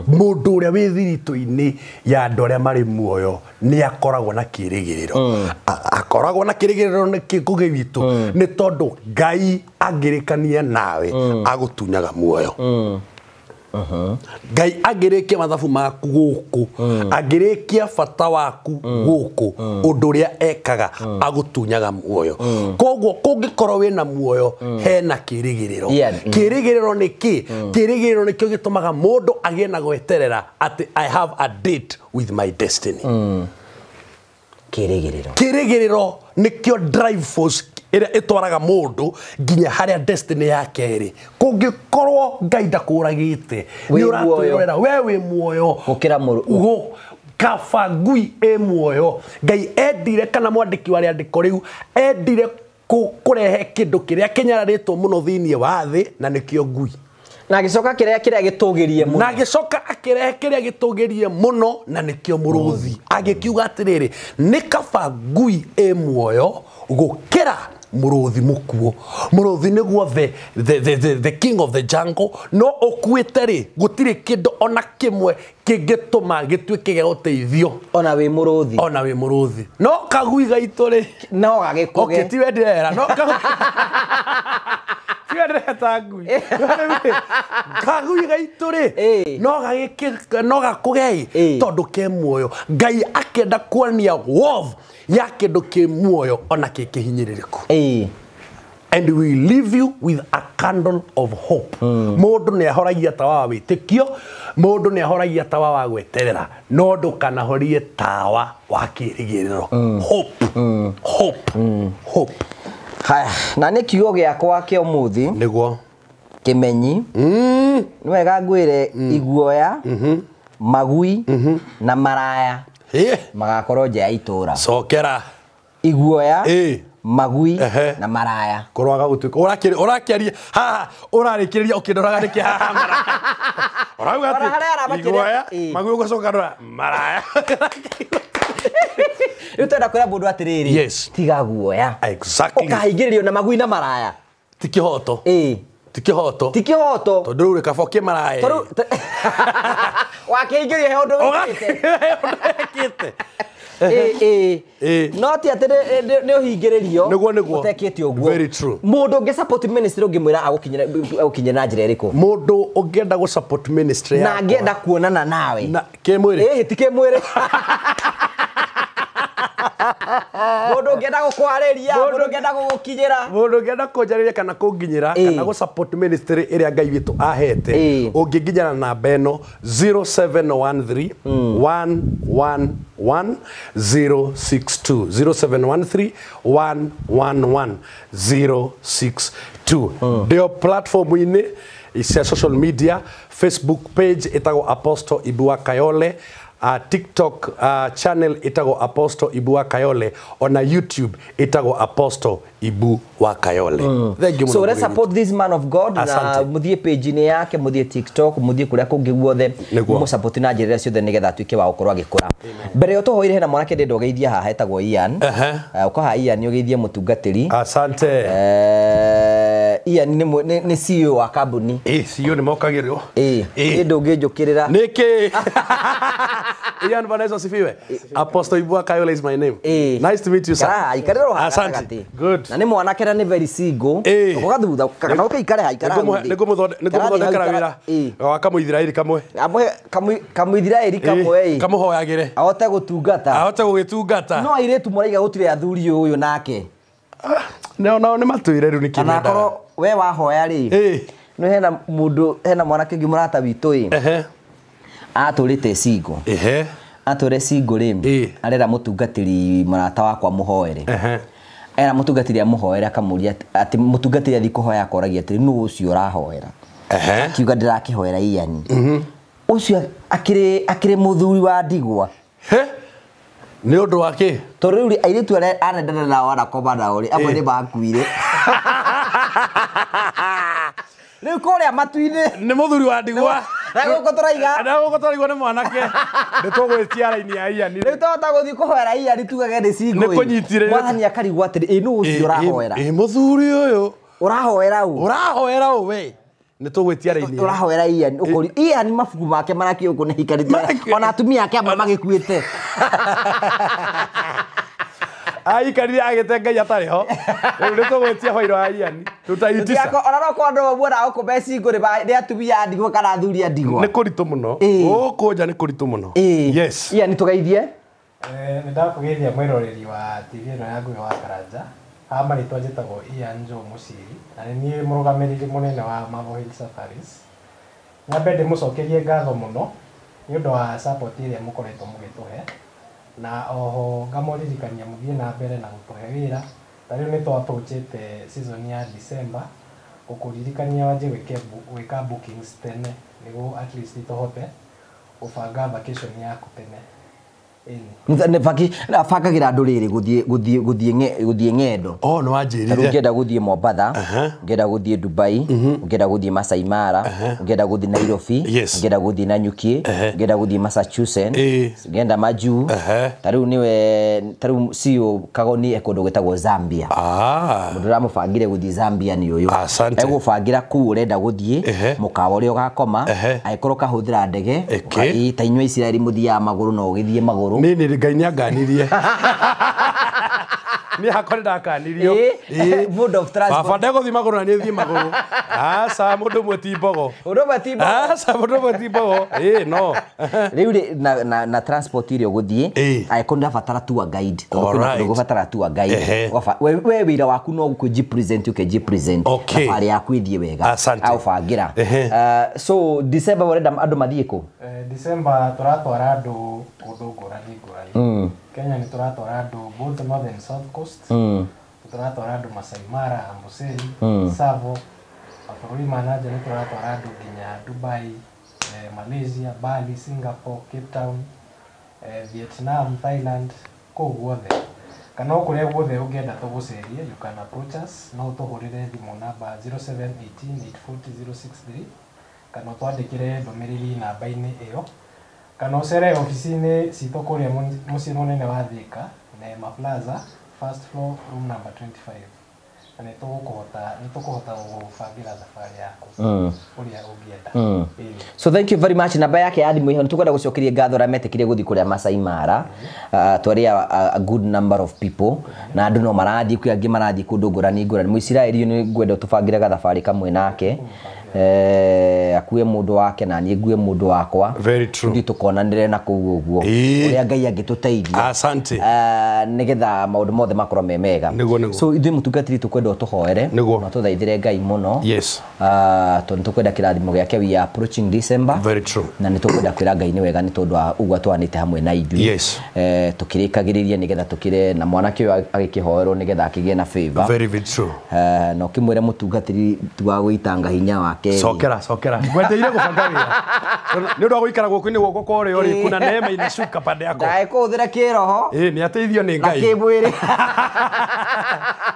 Mũndũ ũrĩa wĩ thiritũ-inĩ ya andũ arĩa marĩ muoyo nĩ akoragwo na kĩĩrĩgĩrĩro. Akoragwo na kĩĩrĩgĩrĩro nĩkĩ Ngũgĩ witũ? Nĩ tondũ Ngai angĩrĩkania nawe agũtunyaga muoyo. Ngai angĩrĩkia mathabu maku gũkũ, angĩrĩkia bata waku gũkũ, ũndũ ũrĩa ekaga agũtunyaga muoyo. Koguo kũngĩkorwo wĩna muoyo hena kĩĩrĩgĩrĩro. Kĩĩrĩgĩrĩro nĩ kĩ? Kĩĩrĩgĩrĩro nĩkĩo gĩtũmaga mũndũ agĩe na gweterera atĩ I have a date with my destiny. Kĩĩrĩgĩrĩro. Kĩĩrĩgĩrĩro nĩkĩo drive force ĩrĩa ĩtwaraga mũndũ nginya harĩa destiny yake ĩrĩ. Kũngĩkorwo Ngai ndakũragĩte, nĩ ũratwĩrorera we wĩ muoyo gũkĩra kaba ngui ĩ muoyo. Ngai endire, kana mwandĩki wa rĩandĩko rĩu endire kũrehe kĩndũ kĩrĩa kĩnyararĩtwo mũno thĩinĩ wa thĩ, na nĩkĩo ngui. Na agĩcoka kĩrĩa gĩtũgĩrie mũno. Na agĩcoka akĩrehe kĩrĩa gĩtũgĩrie mũno, na nĩkĩo mũrũthi. Agĩkiuga atĩrĩrĩ, nĩ kaba ngui ĩ muoyo gũkĩra mũrũthi mũkuũ. Mũrũthi nĩguo the king of the jungle, no ũkuĩte rĩ, gũtirĩ kĩndũ ona kĩmwe kĩngĩtũma gĩtuĩke gĩa gũteithio. Ona wĩ mũrũthi. Ona wĩ mũrũthi. No kagui gaitũ rĩ, no gagĩkũge. Okay, tiwe ndĩrera. No kagui. Tiwe ndĩrera ta ngui. Kagui gaitũ rĩ, no gakũge tondũ ke muoyo. Ngai akĩenda kuonia worth ya kĩndũ kĩ muoyo ona kĩ kĩhinyĩrĩrĩku. And we leave you with a candle of hope. Mũndũ nĩ ahoragia tawa wa wĩtĩkio, mũndũ nĩ ahoragia tawa wa gweterera, no ndũkanahorie tawa wa kĩĩrĩgĩrĩro. Hope. Hope. Hope. Haya, na nĩ kiugo gĩakwa kĩa ũmũthĩ. Nĩguo. Kĩmenyi. Nĩ wega ngwĩre iguoya, magui na maraya magakorwo nja ya itũra. Cokera. Iguoya, magui na maraya. Kũrwaga gũtuĩka ũrakĩaria haha, ũrarĩkĩrĩria ũkĩndoraga nĩkĩ haha maraya. Ũrauga atĩ iguoya, magui, ũgacoka ndora maraya. Rĩu twenda kwĩra mũndũ atĩrĩrĩ, tiga guoya. Exactly. Ũkahingĩrĩrio na magui na maraya. Ti kĩhoto. Ti kĩhoto. Ti kĩhoto. Tondũ rĩu rĩ kaba ũkĩ maraya. Wakĩingĩrio he ũndũ wĩkĩte. No ti atĩ nĩ ũhingĩrĩrio nĩguo ũtekĩte ũguo. Very true. Mũndũ ũngĩ support ministry ũngĩmwĩra agũkinyĩra na njĩra ĩrĩkũ? Mũndũ ũngĩenda gũ support ministry na angĩenda kuonana nawe na kĩmwĩrĩ, ti kĩmwĩrĩ. Mundu ungienda gukwariria, mundu ungienda gugukinyira. Mundu ungienda kunjariria kana kunginyira kana gu support ministry iria Ngai witu ahete, unginginyana namba ino 0713 111 062 0713 111 062. Ndio platform ini cia social media, Facebook page itagwo Apostle Ibua Kayole, TikTok channel itagwo Apostle Ibua Kayole, ona YouTube itagwo Apostle Ibu wa Kayole. Thank you. So let's support this man of God. Na muthie page ni yake, muthie TikTok, muthie kuria kungi guothe, mu support na njira ciothe nigetha atuike wa gukorwo agikura. Mbere yo tuhoire hena mwanake ndenda ugeithia haha etagwo Ian. Ukoha Ian ugeithie mutungatiri. Asante. Ian ni CEO wa kambuni. CEO ni mokagirwo. Ndũngĩnjũkĩrĩra. Nĩkĩ? Ian Vanessa asifiwe. Apostle Ibua Kayole is my name. Nice to meet you, sir. Asante. Good. Na nĩ mwanake na nĩ very single. Ukoga thutha kana ũkĩikare ha ikara. Nĩngũmũthondekera wĩra wa kamũithiraeli kamwe. Kamũithiraeli kamwe. Kamũhoyagĩre. Ahote gũtungata. Ahote gũgĩtungata. No airĩtu maraiga gũtirĩ athuri ũyũ nake. No nĩ matwĩre rĩu nĩkĩ mendaga. Kana akorwo we wahoya rĩ. No hena mundu hena mwanake ũngĩ mũrata witũ ĩ. Atũrĩte single. Atũre single rĩ. Arera mũtungatĩri mũrata wakwa mũhoere. Era mũtungatĩri amũhoere akamũria atĩ mũtungatĩri athi kũhoya akoragia atĩrĩ nũ ũcio ũrahoera. Akiuga ndĩrakĩhoera Ian. Ũcio akĩrĩ mũthuri wa ndigwa. Nĩ ũndũ wa kĩ? Tondũ rĩu airĩtu arĩa anendana nao anakoma nao rĩ, amwe nĩ makuire. Rĩu kũrĩa matu-inĩ nĩ mũthuri wa ndigwa. Na gũkũ tũraiga. Na gũkũ tũraigwo nĩ mwanake. Nĩ tũgwĩtia raini ya Ian. Rĩu twahota gũthiĩ kũhoera Ian tugage nĩ single. Nĩ kũnyitire. Mwathani akarigwo atĩrĩ, ĩ nũ ũcio ũrahoera? Ĩ mũthuri ũyũ. Ũrahoera ũ? Ũrahoera ũ we? Nĩ tũgwĩtia raini. Ũrahoera Ian. Ũkũri Ian mabuku make marakĩ ũkũ nĩ hikarĩte. Ona atumia ake amwe magĩkuĩte. Aikarire agĩte Ngai atarĩ ho. Rĩu nĩ tũgwĩtia bairo ya Ian. Tũtaitisa. Ona no korwo andũ muona gũkũ me single nĩ atumia a ndigwa kana athuri a ndigwa. Nĩ kũritũ mũno. Gũkũ nja nĩ kũritũ mũno. Yes. Ian tũgeithie. Nĩ ndakũgeithia mwĩroreri wa TV ĩno ya Ngũgĩ wa Karanja. Haha marĩtwa njĩtagwo Ian Joe Mũciri na nĩ niĩ mũrũgamĩrĩri mũnene wa Marvel Hill Safaris. Nyambe ndĩmũcokerie ngatho mũno nĩ ũndũ wa support ĩrĩa mũkoretwo mũgĩtũhe. Na oho ngamũririkania mũthiĩ na mbere na gũtũhe wĩra. Ta rĩu nĩ twa-approachĩte season ya December gũkũririkania wanjie gwĩka bookings tene nĩguo at least tũhote gũbanga vacation yaku tene. Bangagĩra andũ rĩrĩ gũthiĩ ng'endo. Oh, nĩ wanjĩrire. Rĩu ũngĩenda gũthiĩ Mombatha, ũngĩenda gũthiĩ Dubai, ũngĩenda gũthiĩ Masai Mara, ũngĩenda gũthiĩ Nairobi, ũngĩenda gũthiĩ Nanyuki, ũngĩenda gũthiĩ Massachusetts, ũngĩenda Majuu. Ta rĩu nĩwe ta rĩu CEO Kagoni e kũndũ gwĩtagwo Zambia. Mũndũ ũramũbangire gũthiĩ Zambia nĩ ũyũ. Egũbangĩra kũu ũrenda gũthiĩ, mũkawa ũrĩa ũgakoma, angĩkorwo ũkahũthĩra ndege, ta inyuĩ Isiraeli mũthiaga magũrũ no ũgĩthiĩ magũrũ. Nĩ Ngai nĩ anganirie. Niĩ hakwa nĩ ndakanirio. Mode of transport. Baba ndegũthiĩ magũrũ na niĩ thiĩ magũrũ. Aca mũndũ ũmwe ti mbogo. Mũndũ ũmwe ti mbogo. Aca mũndũ ũmwe ti mbogo. No. Rĩu rĩ na transport ĩrĩa ũgũthiĩ, angĩkorwo nĩ ũrabatara tour guide, tondũ kwĩna kũndũ ũgũbatara tour guide. We wĩra waku no gũkũji-present ũkeji-present. Thabarĩ yaku ĩthiĩ wega. Agũbangĩra. So December ũrenda andũ mathiĩ kũ? December tũratwara andũ kũndũ ngũrani ngũrani. Kenya nĩ tũratwara andũ both north and south coast. Tũratwara andũ Masai Mara, Amboseli, Tsavo. Mabũrũri ma na nja nĩ tũratwara andũ nginya Dubai, Malaysia, Bali, Singapore, Cape Town, Vietnam, Thailand, kũu guothe. Kana o kũrĩa guothe ũngĩenda tũgũcerie, you can approach us. No ũtũhũrĩre thimũ namba 0718 840 063 kana ũtwandĩkĩre ndũmĩrĩri namba-inĩ ĩyo. Kana ũcere obici-inĩ citũ kũrĩa mũciĩ mũnene wa Thika, Neema Plaza, first floor, room number 25. Na nĩ tũkũhota gũgũbangĩra thabarĩ yaku ũrĩa ũngĩenda. So thank you very much. Namba yake ya thimũ ĩho nĩ tũkwenda gũcokeria ngatho arĩa metĩkire gũthiĩ kũrĩa Masai Mara. Twarĩ a good number of people na andũ no marathiĩ, kwĩ angĩ marathiĩ kũndũ ngũrani ngũrani. Mũisiraeli nĩ ngwenda tũbangĩre gathabarĩ kamwe nake. Akue mundu wake na niĩ ngue mundu wakwa. Very true. Ndi tukonanire na kũu ũguo. Ũrĩa Ngai angĩtũteithia. Asante. Nigetha maũndũ mothe makorwo me mega. Nĩguo. So ithuĩ mũtungatĩri tũkwenda ũtũhoere na tũthaithĩre Ngai mũno. Yes. Tondũ tũkwenda kĩrathimo gĩake, we are approaching December. Very true. Na nĩ tũkwenda kwĩra Ngai nĩ wega nĩ tondũ wa ũguo atwanĩte hamwe na ithuĩ. Yes. Tũkĩrĩkagĩrĩria nĩgetha tũkĩre na mwanake ũyũ agĩkĩhoerwo nĩgetha akĩgĩe na favor. Very very true. Na ũkĩmwĩre mũtungatĩri tu wa gũitanga hinya wake. Cokera ngwendeire gũbanga wĩra nĩ ũndũ wa gũikara guoko-inĩ gwakwa kwa ũrĩo rĩ, kuna neema inashuka pande yako. Ndagĩkũhũthĩra kĩroho. Nĩ ateithio nĩ na Ngai kĩmwĩrĩ.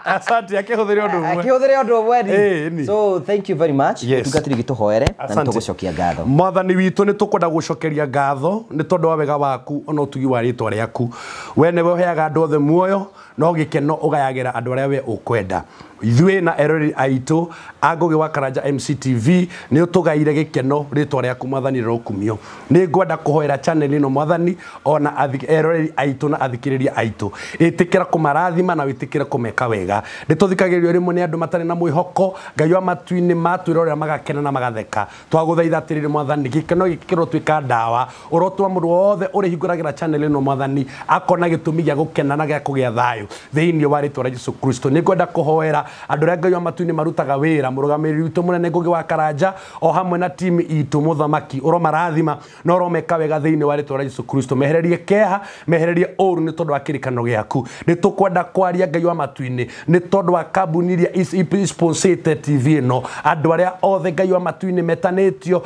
Asante, akĩhũthĩre ũndũ ũmwe. Akĩhũthĩre ũndũ ũmwe ni. So thank you very much. Mũtungatĩri gĩtũhoere na nĩtũgũcokia ngatho. Mwathani witũ nĩ tũkwenda gũcokeria ngatho nĩ tondũ wa wega waku ona ũtugi wa rĩtwa rĩaku. We nĩwe ũheaga andũ othe muoyo no gĩkeno ũgayagĩra andũ arĩa we ũkwenda. Ithuĩ na eroreri aitũ a Ngũgĩ wa Karanja MCTV nĩ ũtũgaire gĩkeno rĩtwa rĩaku Mwathani rĩrokumio. Nĩ ngwenda kũhoera channel ĩno Mwathani ona eroreri aitũ na athikĩrĩria aitũ. Ĩtĩkĩra kũmarathima na wĩtĩkĩre kũmeka wega. Nĩ tũthikagĩrĩrio rĩmwe nĩ andũ matarĩ na mwĩhoko, Ngai wa matu-inĩ matwĩrorera magakena na magatheka. Twagũthaitha atĩrĩrĩ Mwathani, gĩkeno gĩkĩ kĩrotuĩka ndawa, ũrotũma mũndũ wothe ũrĩhingũragĩra channel ĩno Mwathani akona gĩtũmi gĩa gũkena na gĩa kũgĩa thayũ thĩinĩ wa rĩtwa rĩa Jesũ Kristo. Nĩ ngwenda kũhoera andũ arĩa Ngai wa matu-inĩ marutaga wĩra, mũrũgamĩrĩri witũ mũnene Ngũgĩ wa Karanja o hamwe na timu itũ mũthamaki, ũromarathima na ũromeka wega thĩinĩ wa rĩtwa rĩa Jesũ Kristo. Mehererie kĩeha, mehererie ũũru nĩ tondũ wa kĩrĩkanĩro gĩaku. Nĩ tũkwenda kwaria Ngai wa matu-inĩ nĩ tondũ wa kambuni iria sponsete TV ĩno, andũ arĩa othe Ngai wa matu-inĩ metanĩtio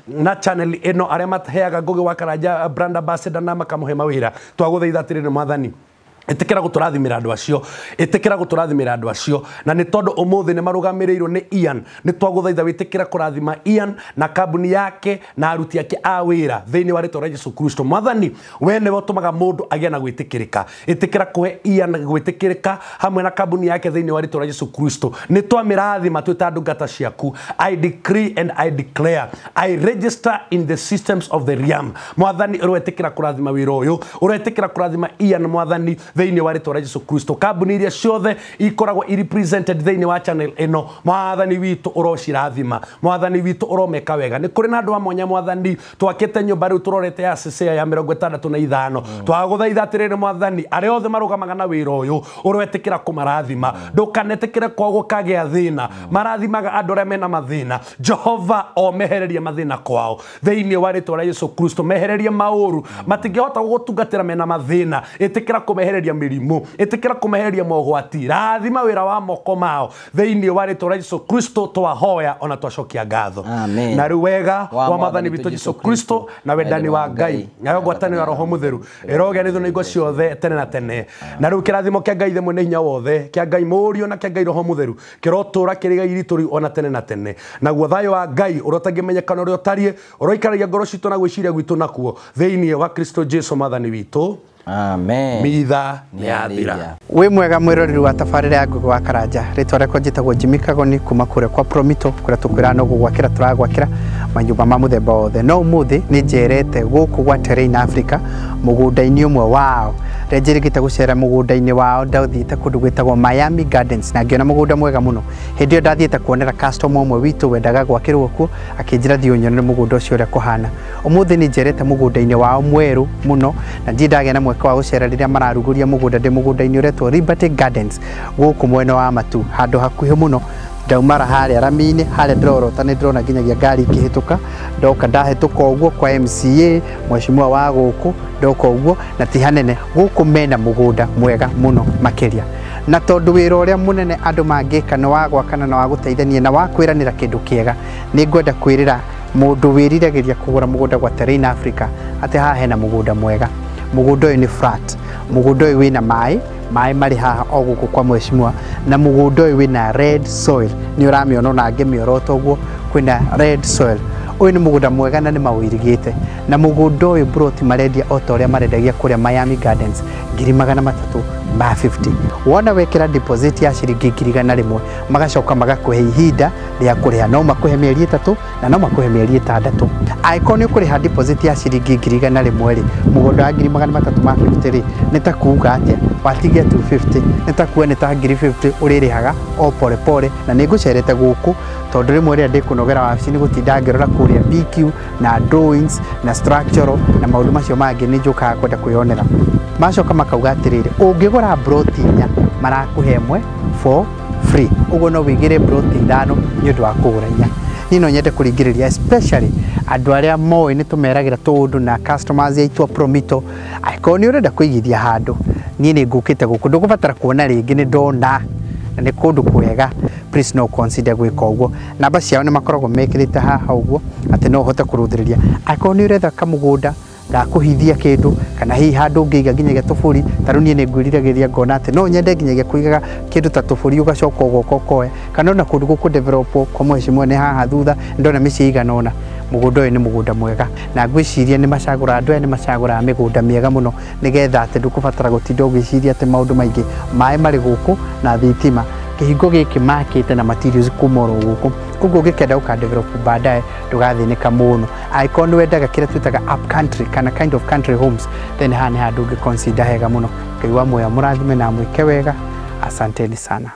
na channel ĩno, arĩa maheaga Ngũgĩ wa Karanja brand ambassador na makamũhe mawĩra. Twagũthaitha atĩrĩrĩ Mwathani, ĩtĩkĩra gũtũrathimĩra andũ acio, ĩtĩkĩra gũtũrathimĩra andũ acio, na nĩ tondũ ũmũthĩ nĩ marũgamĩrĩirwo nĩ Ian, nĩ twagũthaitha wĩtĩkĩra kũrathima Ian na kambuni yake na aruti ake a wĩra thĩinĩ wa rĩtwa rĩa Jesũ Kristo. Mwathani, we nĩwe ũtũmaga mũndũ agĩe na gwĩtĩkĩrĩka, ĩtĩkĩra kũhe Ian gwĩtĩkĩrĩka hamwe na kambuni yake thĩinĩ wa rĩtwa rĩa Jesũ Kristo. Nĩ twamĩrathima twĩ ta ndungata ciaku. I decree and I declare, I register in the systems of the realm. Mwathani, ũretĩkĩra kũrathima wĩra ũyũ, ũretĩkĩra kũrathima Ian Mwathani thĩinĩ wa rĩtwa rĩa Jesũ Kristo. Kambuni iria ciothe ikoragwo i represented thĩinĩ wa channel ĩno, Mwathani witũ ũrocirathima, Mwathani witũ ũromeka wega. Nĩ kũrĩ na andũ a mwanya Mwathani twakĩte nyũmba rĩu tũrorete ya CCA ya 65. Twagũthaitha atĩrĩrĩ Mwathani, arĩa othe marũgamaga na wĩra ũyũ ũroetĩkĩra kũmarathima, ndũkanetĩkĩre kwao gũkagĩa thĩna. Marathimaga andũ arĩa mena mathĩna. Jehova omehererie mathĩna kwao thĩinĩ wa rĩtwa rĩa Jesũ Kristo. Mehererie maũru, matingĩhota gũgũtungatĩra mena mathĩna. Ĩtĩkĩra kũmehereria mĩrimũ, ĩtĩkĩra kũmehereria mogwati. Rathima wĩra wa moko mao thĩinĩ wa rĩtwa rĩa Jesũ Kristo. Twahoya ona twacokia ngatho. Na rĩu wega wa Mwathani witũ Jesũ Kristo na wendani wa Ngai nayo ngwatanĩro ya Roho Mũtheru ĩrogĩa nĩ thũ na hingo ciothe tene na tene. Na rĩu kĩrathimo kĩa Ngai Ithe mwene hinya wothe, kĩa Ngai Mũriũ na kĩa Ngai Roho Mũtheru kĩrotũũra kĩrĩ igai ritũ rĩu ona tene na tene. Naguo thayũ wa Ngai ũrĩa ũtangĩmenyeka na ũrĩa ũtariĩ ũroikaragia ngoro citũ na gwĩciria gwitũ nakuo thĩinĩ wa Kristo Jesũ Mwathani witũ. Amen. Mitha nĩ yathira. Wĩ mwega mwĩroreri wa tabarĩra ya Ngũgĩ wa Karanja. Rĩtwa rĩakwa njĩtagwo Jimmy Kagoni kuma kũrĩa kwa Promito, kũrĩa tũkwĩra no gũgwakĩra tũragwakĩra manyũmba ma mũthemba wothe. No ũmũthĩ nĩ njerete gũkũ gwa Terrain Africa mũgũnda-inĩ ũmwe wao. Rĩrĩa njĩrĩgĩte gũcera mũgũnda-inĩ wao, ndathiĩte kũndũ gwĩtagwo Miami Gardens na ngĩona mũgũnda mwega mũno. Hĩndĩ ĩyo ndathiĩte kuonera customer ũmwe witũ wendaga gwakĩrwo kuo, akĩnjĩra thiĩ ũnyonere mũgũnda ũcio ũrĩa kũhana. Ũmũthĩ nĩ njerete mũgũnda-inĩ wao mwerũ mũno na ndirĩ ndagĩa na mweke wa gũcera rĩrĩa mararugũria mũgũnda. Ndĩ mũgũnda-inĩ ũretwo Liberty Gardens gũkũ mwena wa Matu, handũ hakuhĩ mũno. Ndaumara harĩa rami-inĩ, harĩa ndĩrorota nĩ ndĩrona nginyagia ngari ikĩhĩtũka. Ndoka ndahĩtũka ũguo kwa MCA mheshimiwa wa gũkũ, ndoka ũguo na ti hanene. Gũkũ mena mũgũnda mwega mũno makĩria, na tondũ wĩra ũrĩa mũnene andũ mangĩka nĩ wa gwakana na wa gũteithania na wa kwĩranĩra kĩndũ kĩega, nĩ ngwenda kwĩrĩra mũndũ wĩriragĩria kũgũra mũgũnda gwa Terrain Africa atĩ haha hena mũgũnda mwega. Mũgũnda ũyũ nĩ flat, mũgũnda ũyũ wĩna maĩ, maĩ marĩ haha o gũkũ kwa mheshimiwa, na mũgũnda ũyũ wĩna red soil. Nĩ ũramĩona ona ngĩmĩorota ũguo, kwĩna red soil. Ũyũ nĩ mũgũnda mwega na nĩ mawĩirigĩte, na mũgũnda ũyũ broti marendia o ta ũrĩa marendagia kũrĩa Miami Gardens, 350,000. Wona wekĩra deposit ya ciringi 100,000, magacoka magakũhe ihinda rĩa kũrĩha, no makũhe mĩeri 3 na no makũhe mĩeri 6. Angĩkorwo nĩ ũkũrĩha deposit ya ciringi 100,000 rĩ, mũgũnda wa 350,000 rĩ, nĩ ta kuuga atĩa? Watigia 250, nĩ ta kuuga nĩ ta 50,000 ũrĩrĩhaga o pole pole. Na nĩ ngũcerete gũkũ tondũ rĩmwe rĩrĩa ndĩkũnogera wabici nĩ gũtinda ngĩrora kũrĩa BQ na drawings na structural na maũndũ macio mangĩ, nĩ njũkaga kwenda kwĩyonera. Macoka makauga atĩrĩrĩ, ũngĩgũra broti 4 marakũhe ĩmwe for free, ũguo no wĩigĩre broti 5 nĩ ũndũ wa kũgũra 4. Niĩ no nyende kũringĩrĩria especially andũ arĩa moĩ nĩ tũmeragĩra tũũndũ na customers aitũ a Promito, angĩkorwo nĩ ũrenda kũigithia handũ, niĩ nĩ ngũkĩte gũkũ, ndũgũbatara kuona rĩngĩ, nĩ ndona na nĩ kũndũ kwega, please no consider gwĩka ũguo. Namba ciao nĩ makoragwo mekĩrĩte haha ũguo atĩ no ũhote kũrũthĩrĩria. Angĩkorwo nĩ ũretha kamũgũnda gakũhithia kĩndũ kana hihi handũ ũngĩiga nginyagia tũbũri, ta rĩu niĩ nĩ ngwĩriragĩria ngona atĩ no nyende nginyagia kũigaga kĩndũ ta tũbũri, ũgacoka ũgoka ũkoya, kana ona kũndũ gũkũ develop kwa mheshimiwa nĩ haha thutha ndona mĩciĩ igana ũna. Mũgũnda ũyũ nĩ mũgũnda mwega na ngwĩciria nĩ macagũra, andũ aya nĩ macagũraga mĩgũnda mĩega mũno, nĩgetha atĩ ndũkũbatara gũtinda ũgĩciria atĩ maũndũ maingĩ. Maĩ marĩ gũkũ na thitima, kĩhingo gĩkĩ makĩte na materials kuma oro gũkũ, koguo ũngĩkenda gũka develop baadaye ndũgathĩnĩka mũno. Angĩkorwo nĩ wendaga kĩrĩa twĩtaga up country kana kind of country homes, then haha nĩ handũ ũngĩ consider hega mũno. Ngai wa muoyo amũrathime na amwĩke wega. Asanteni sana.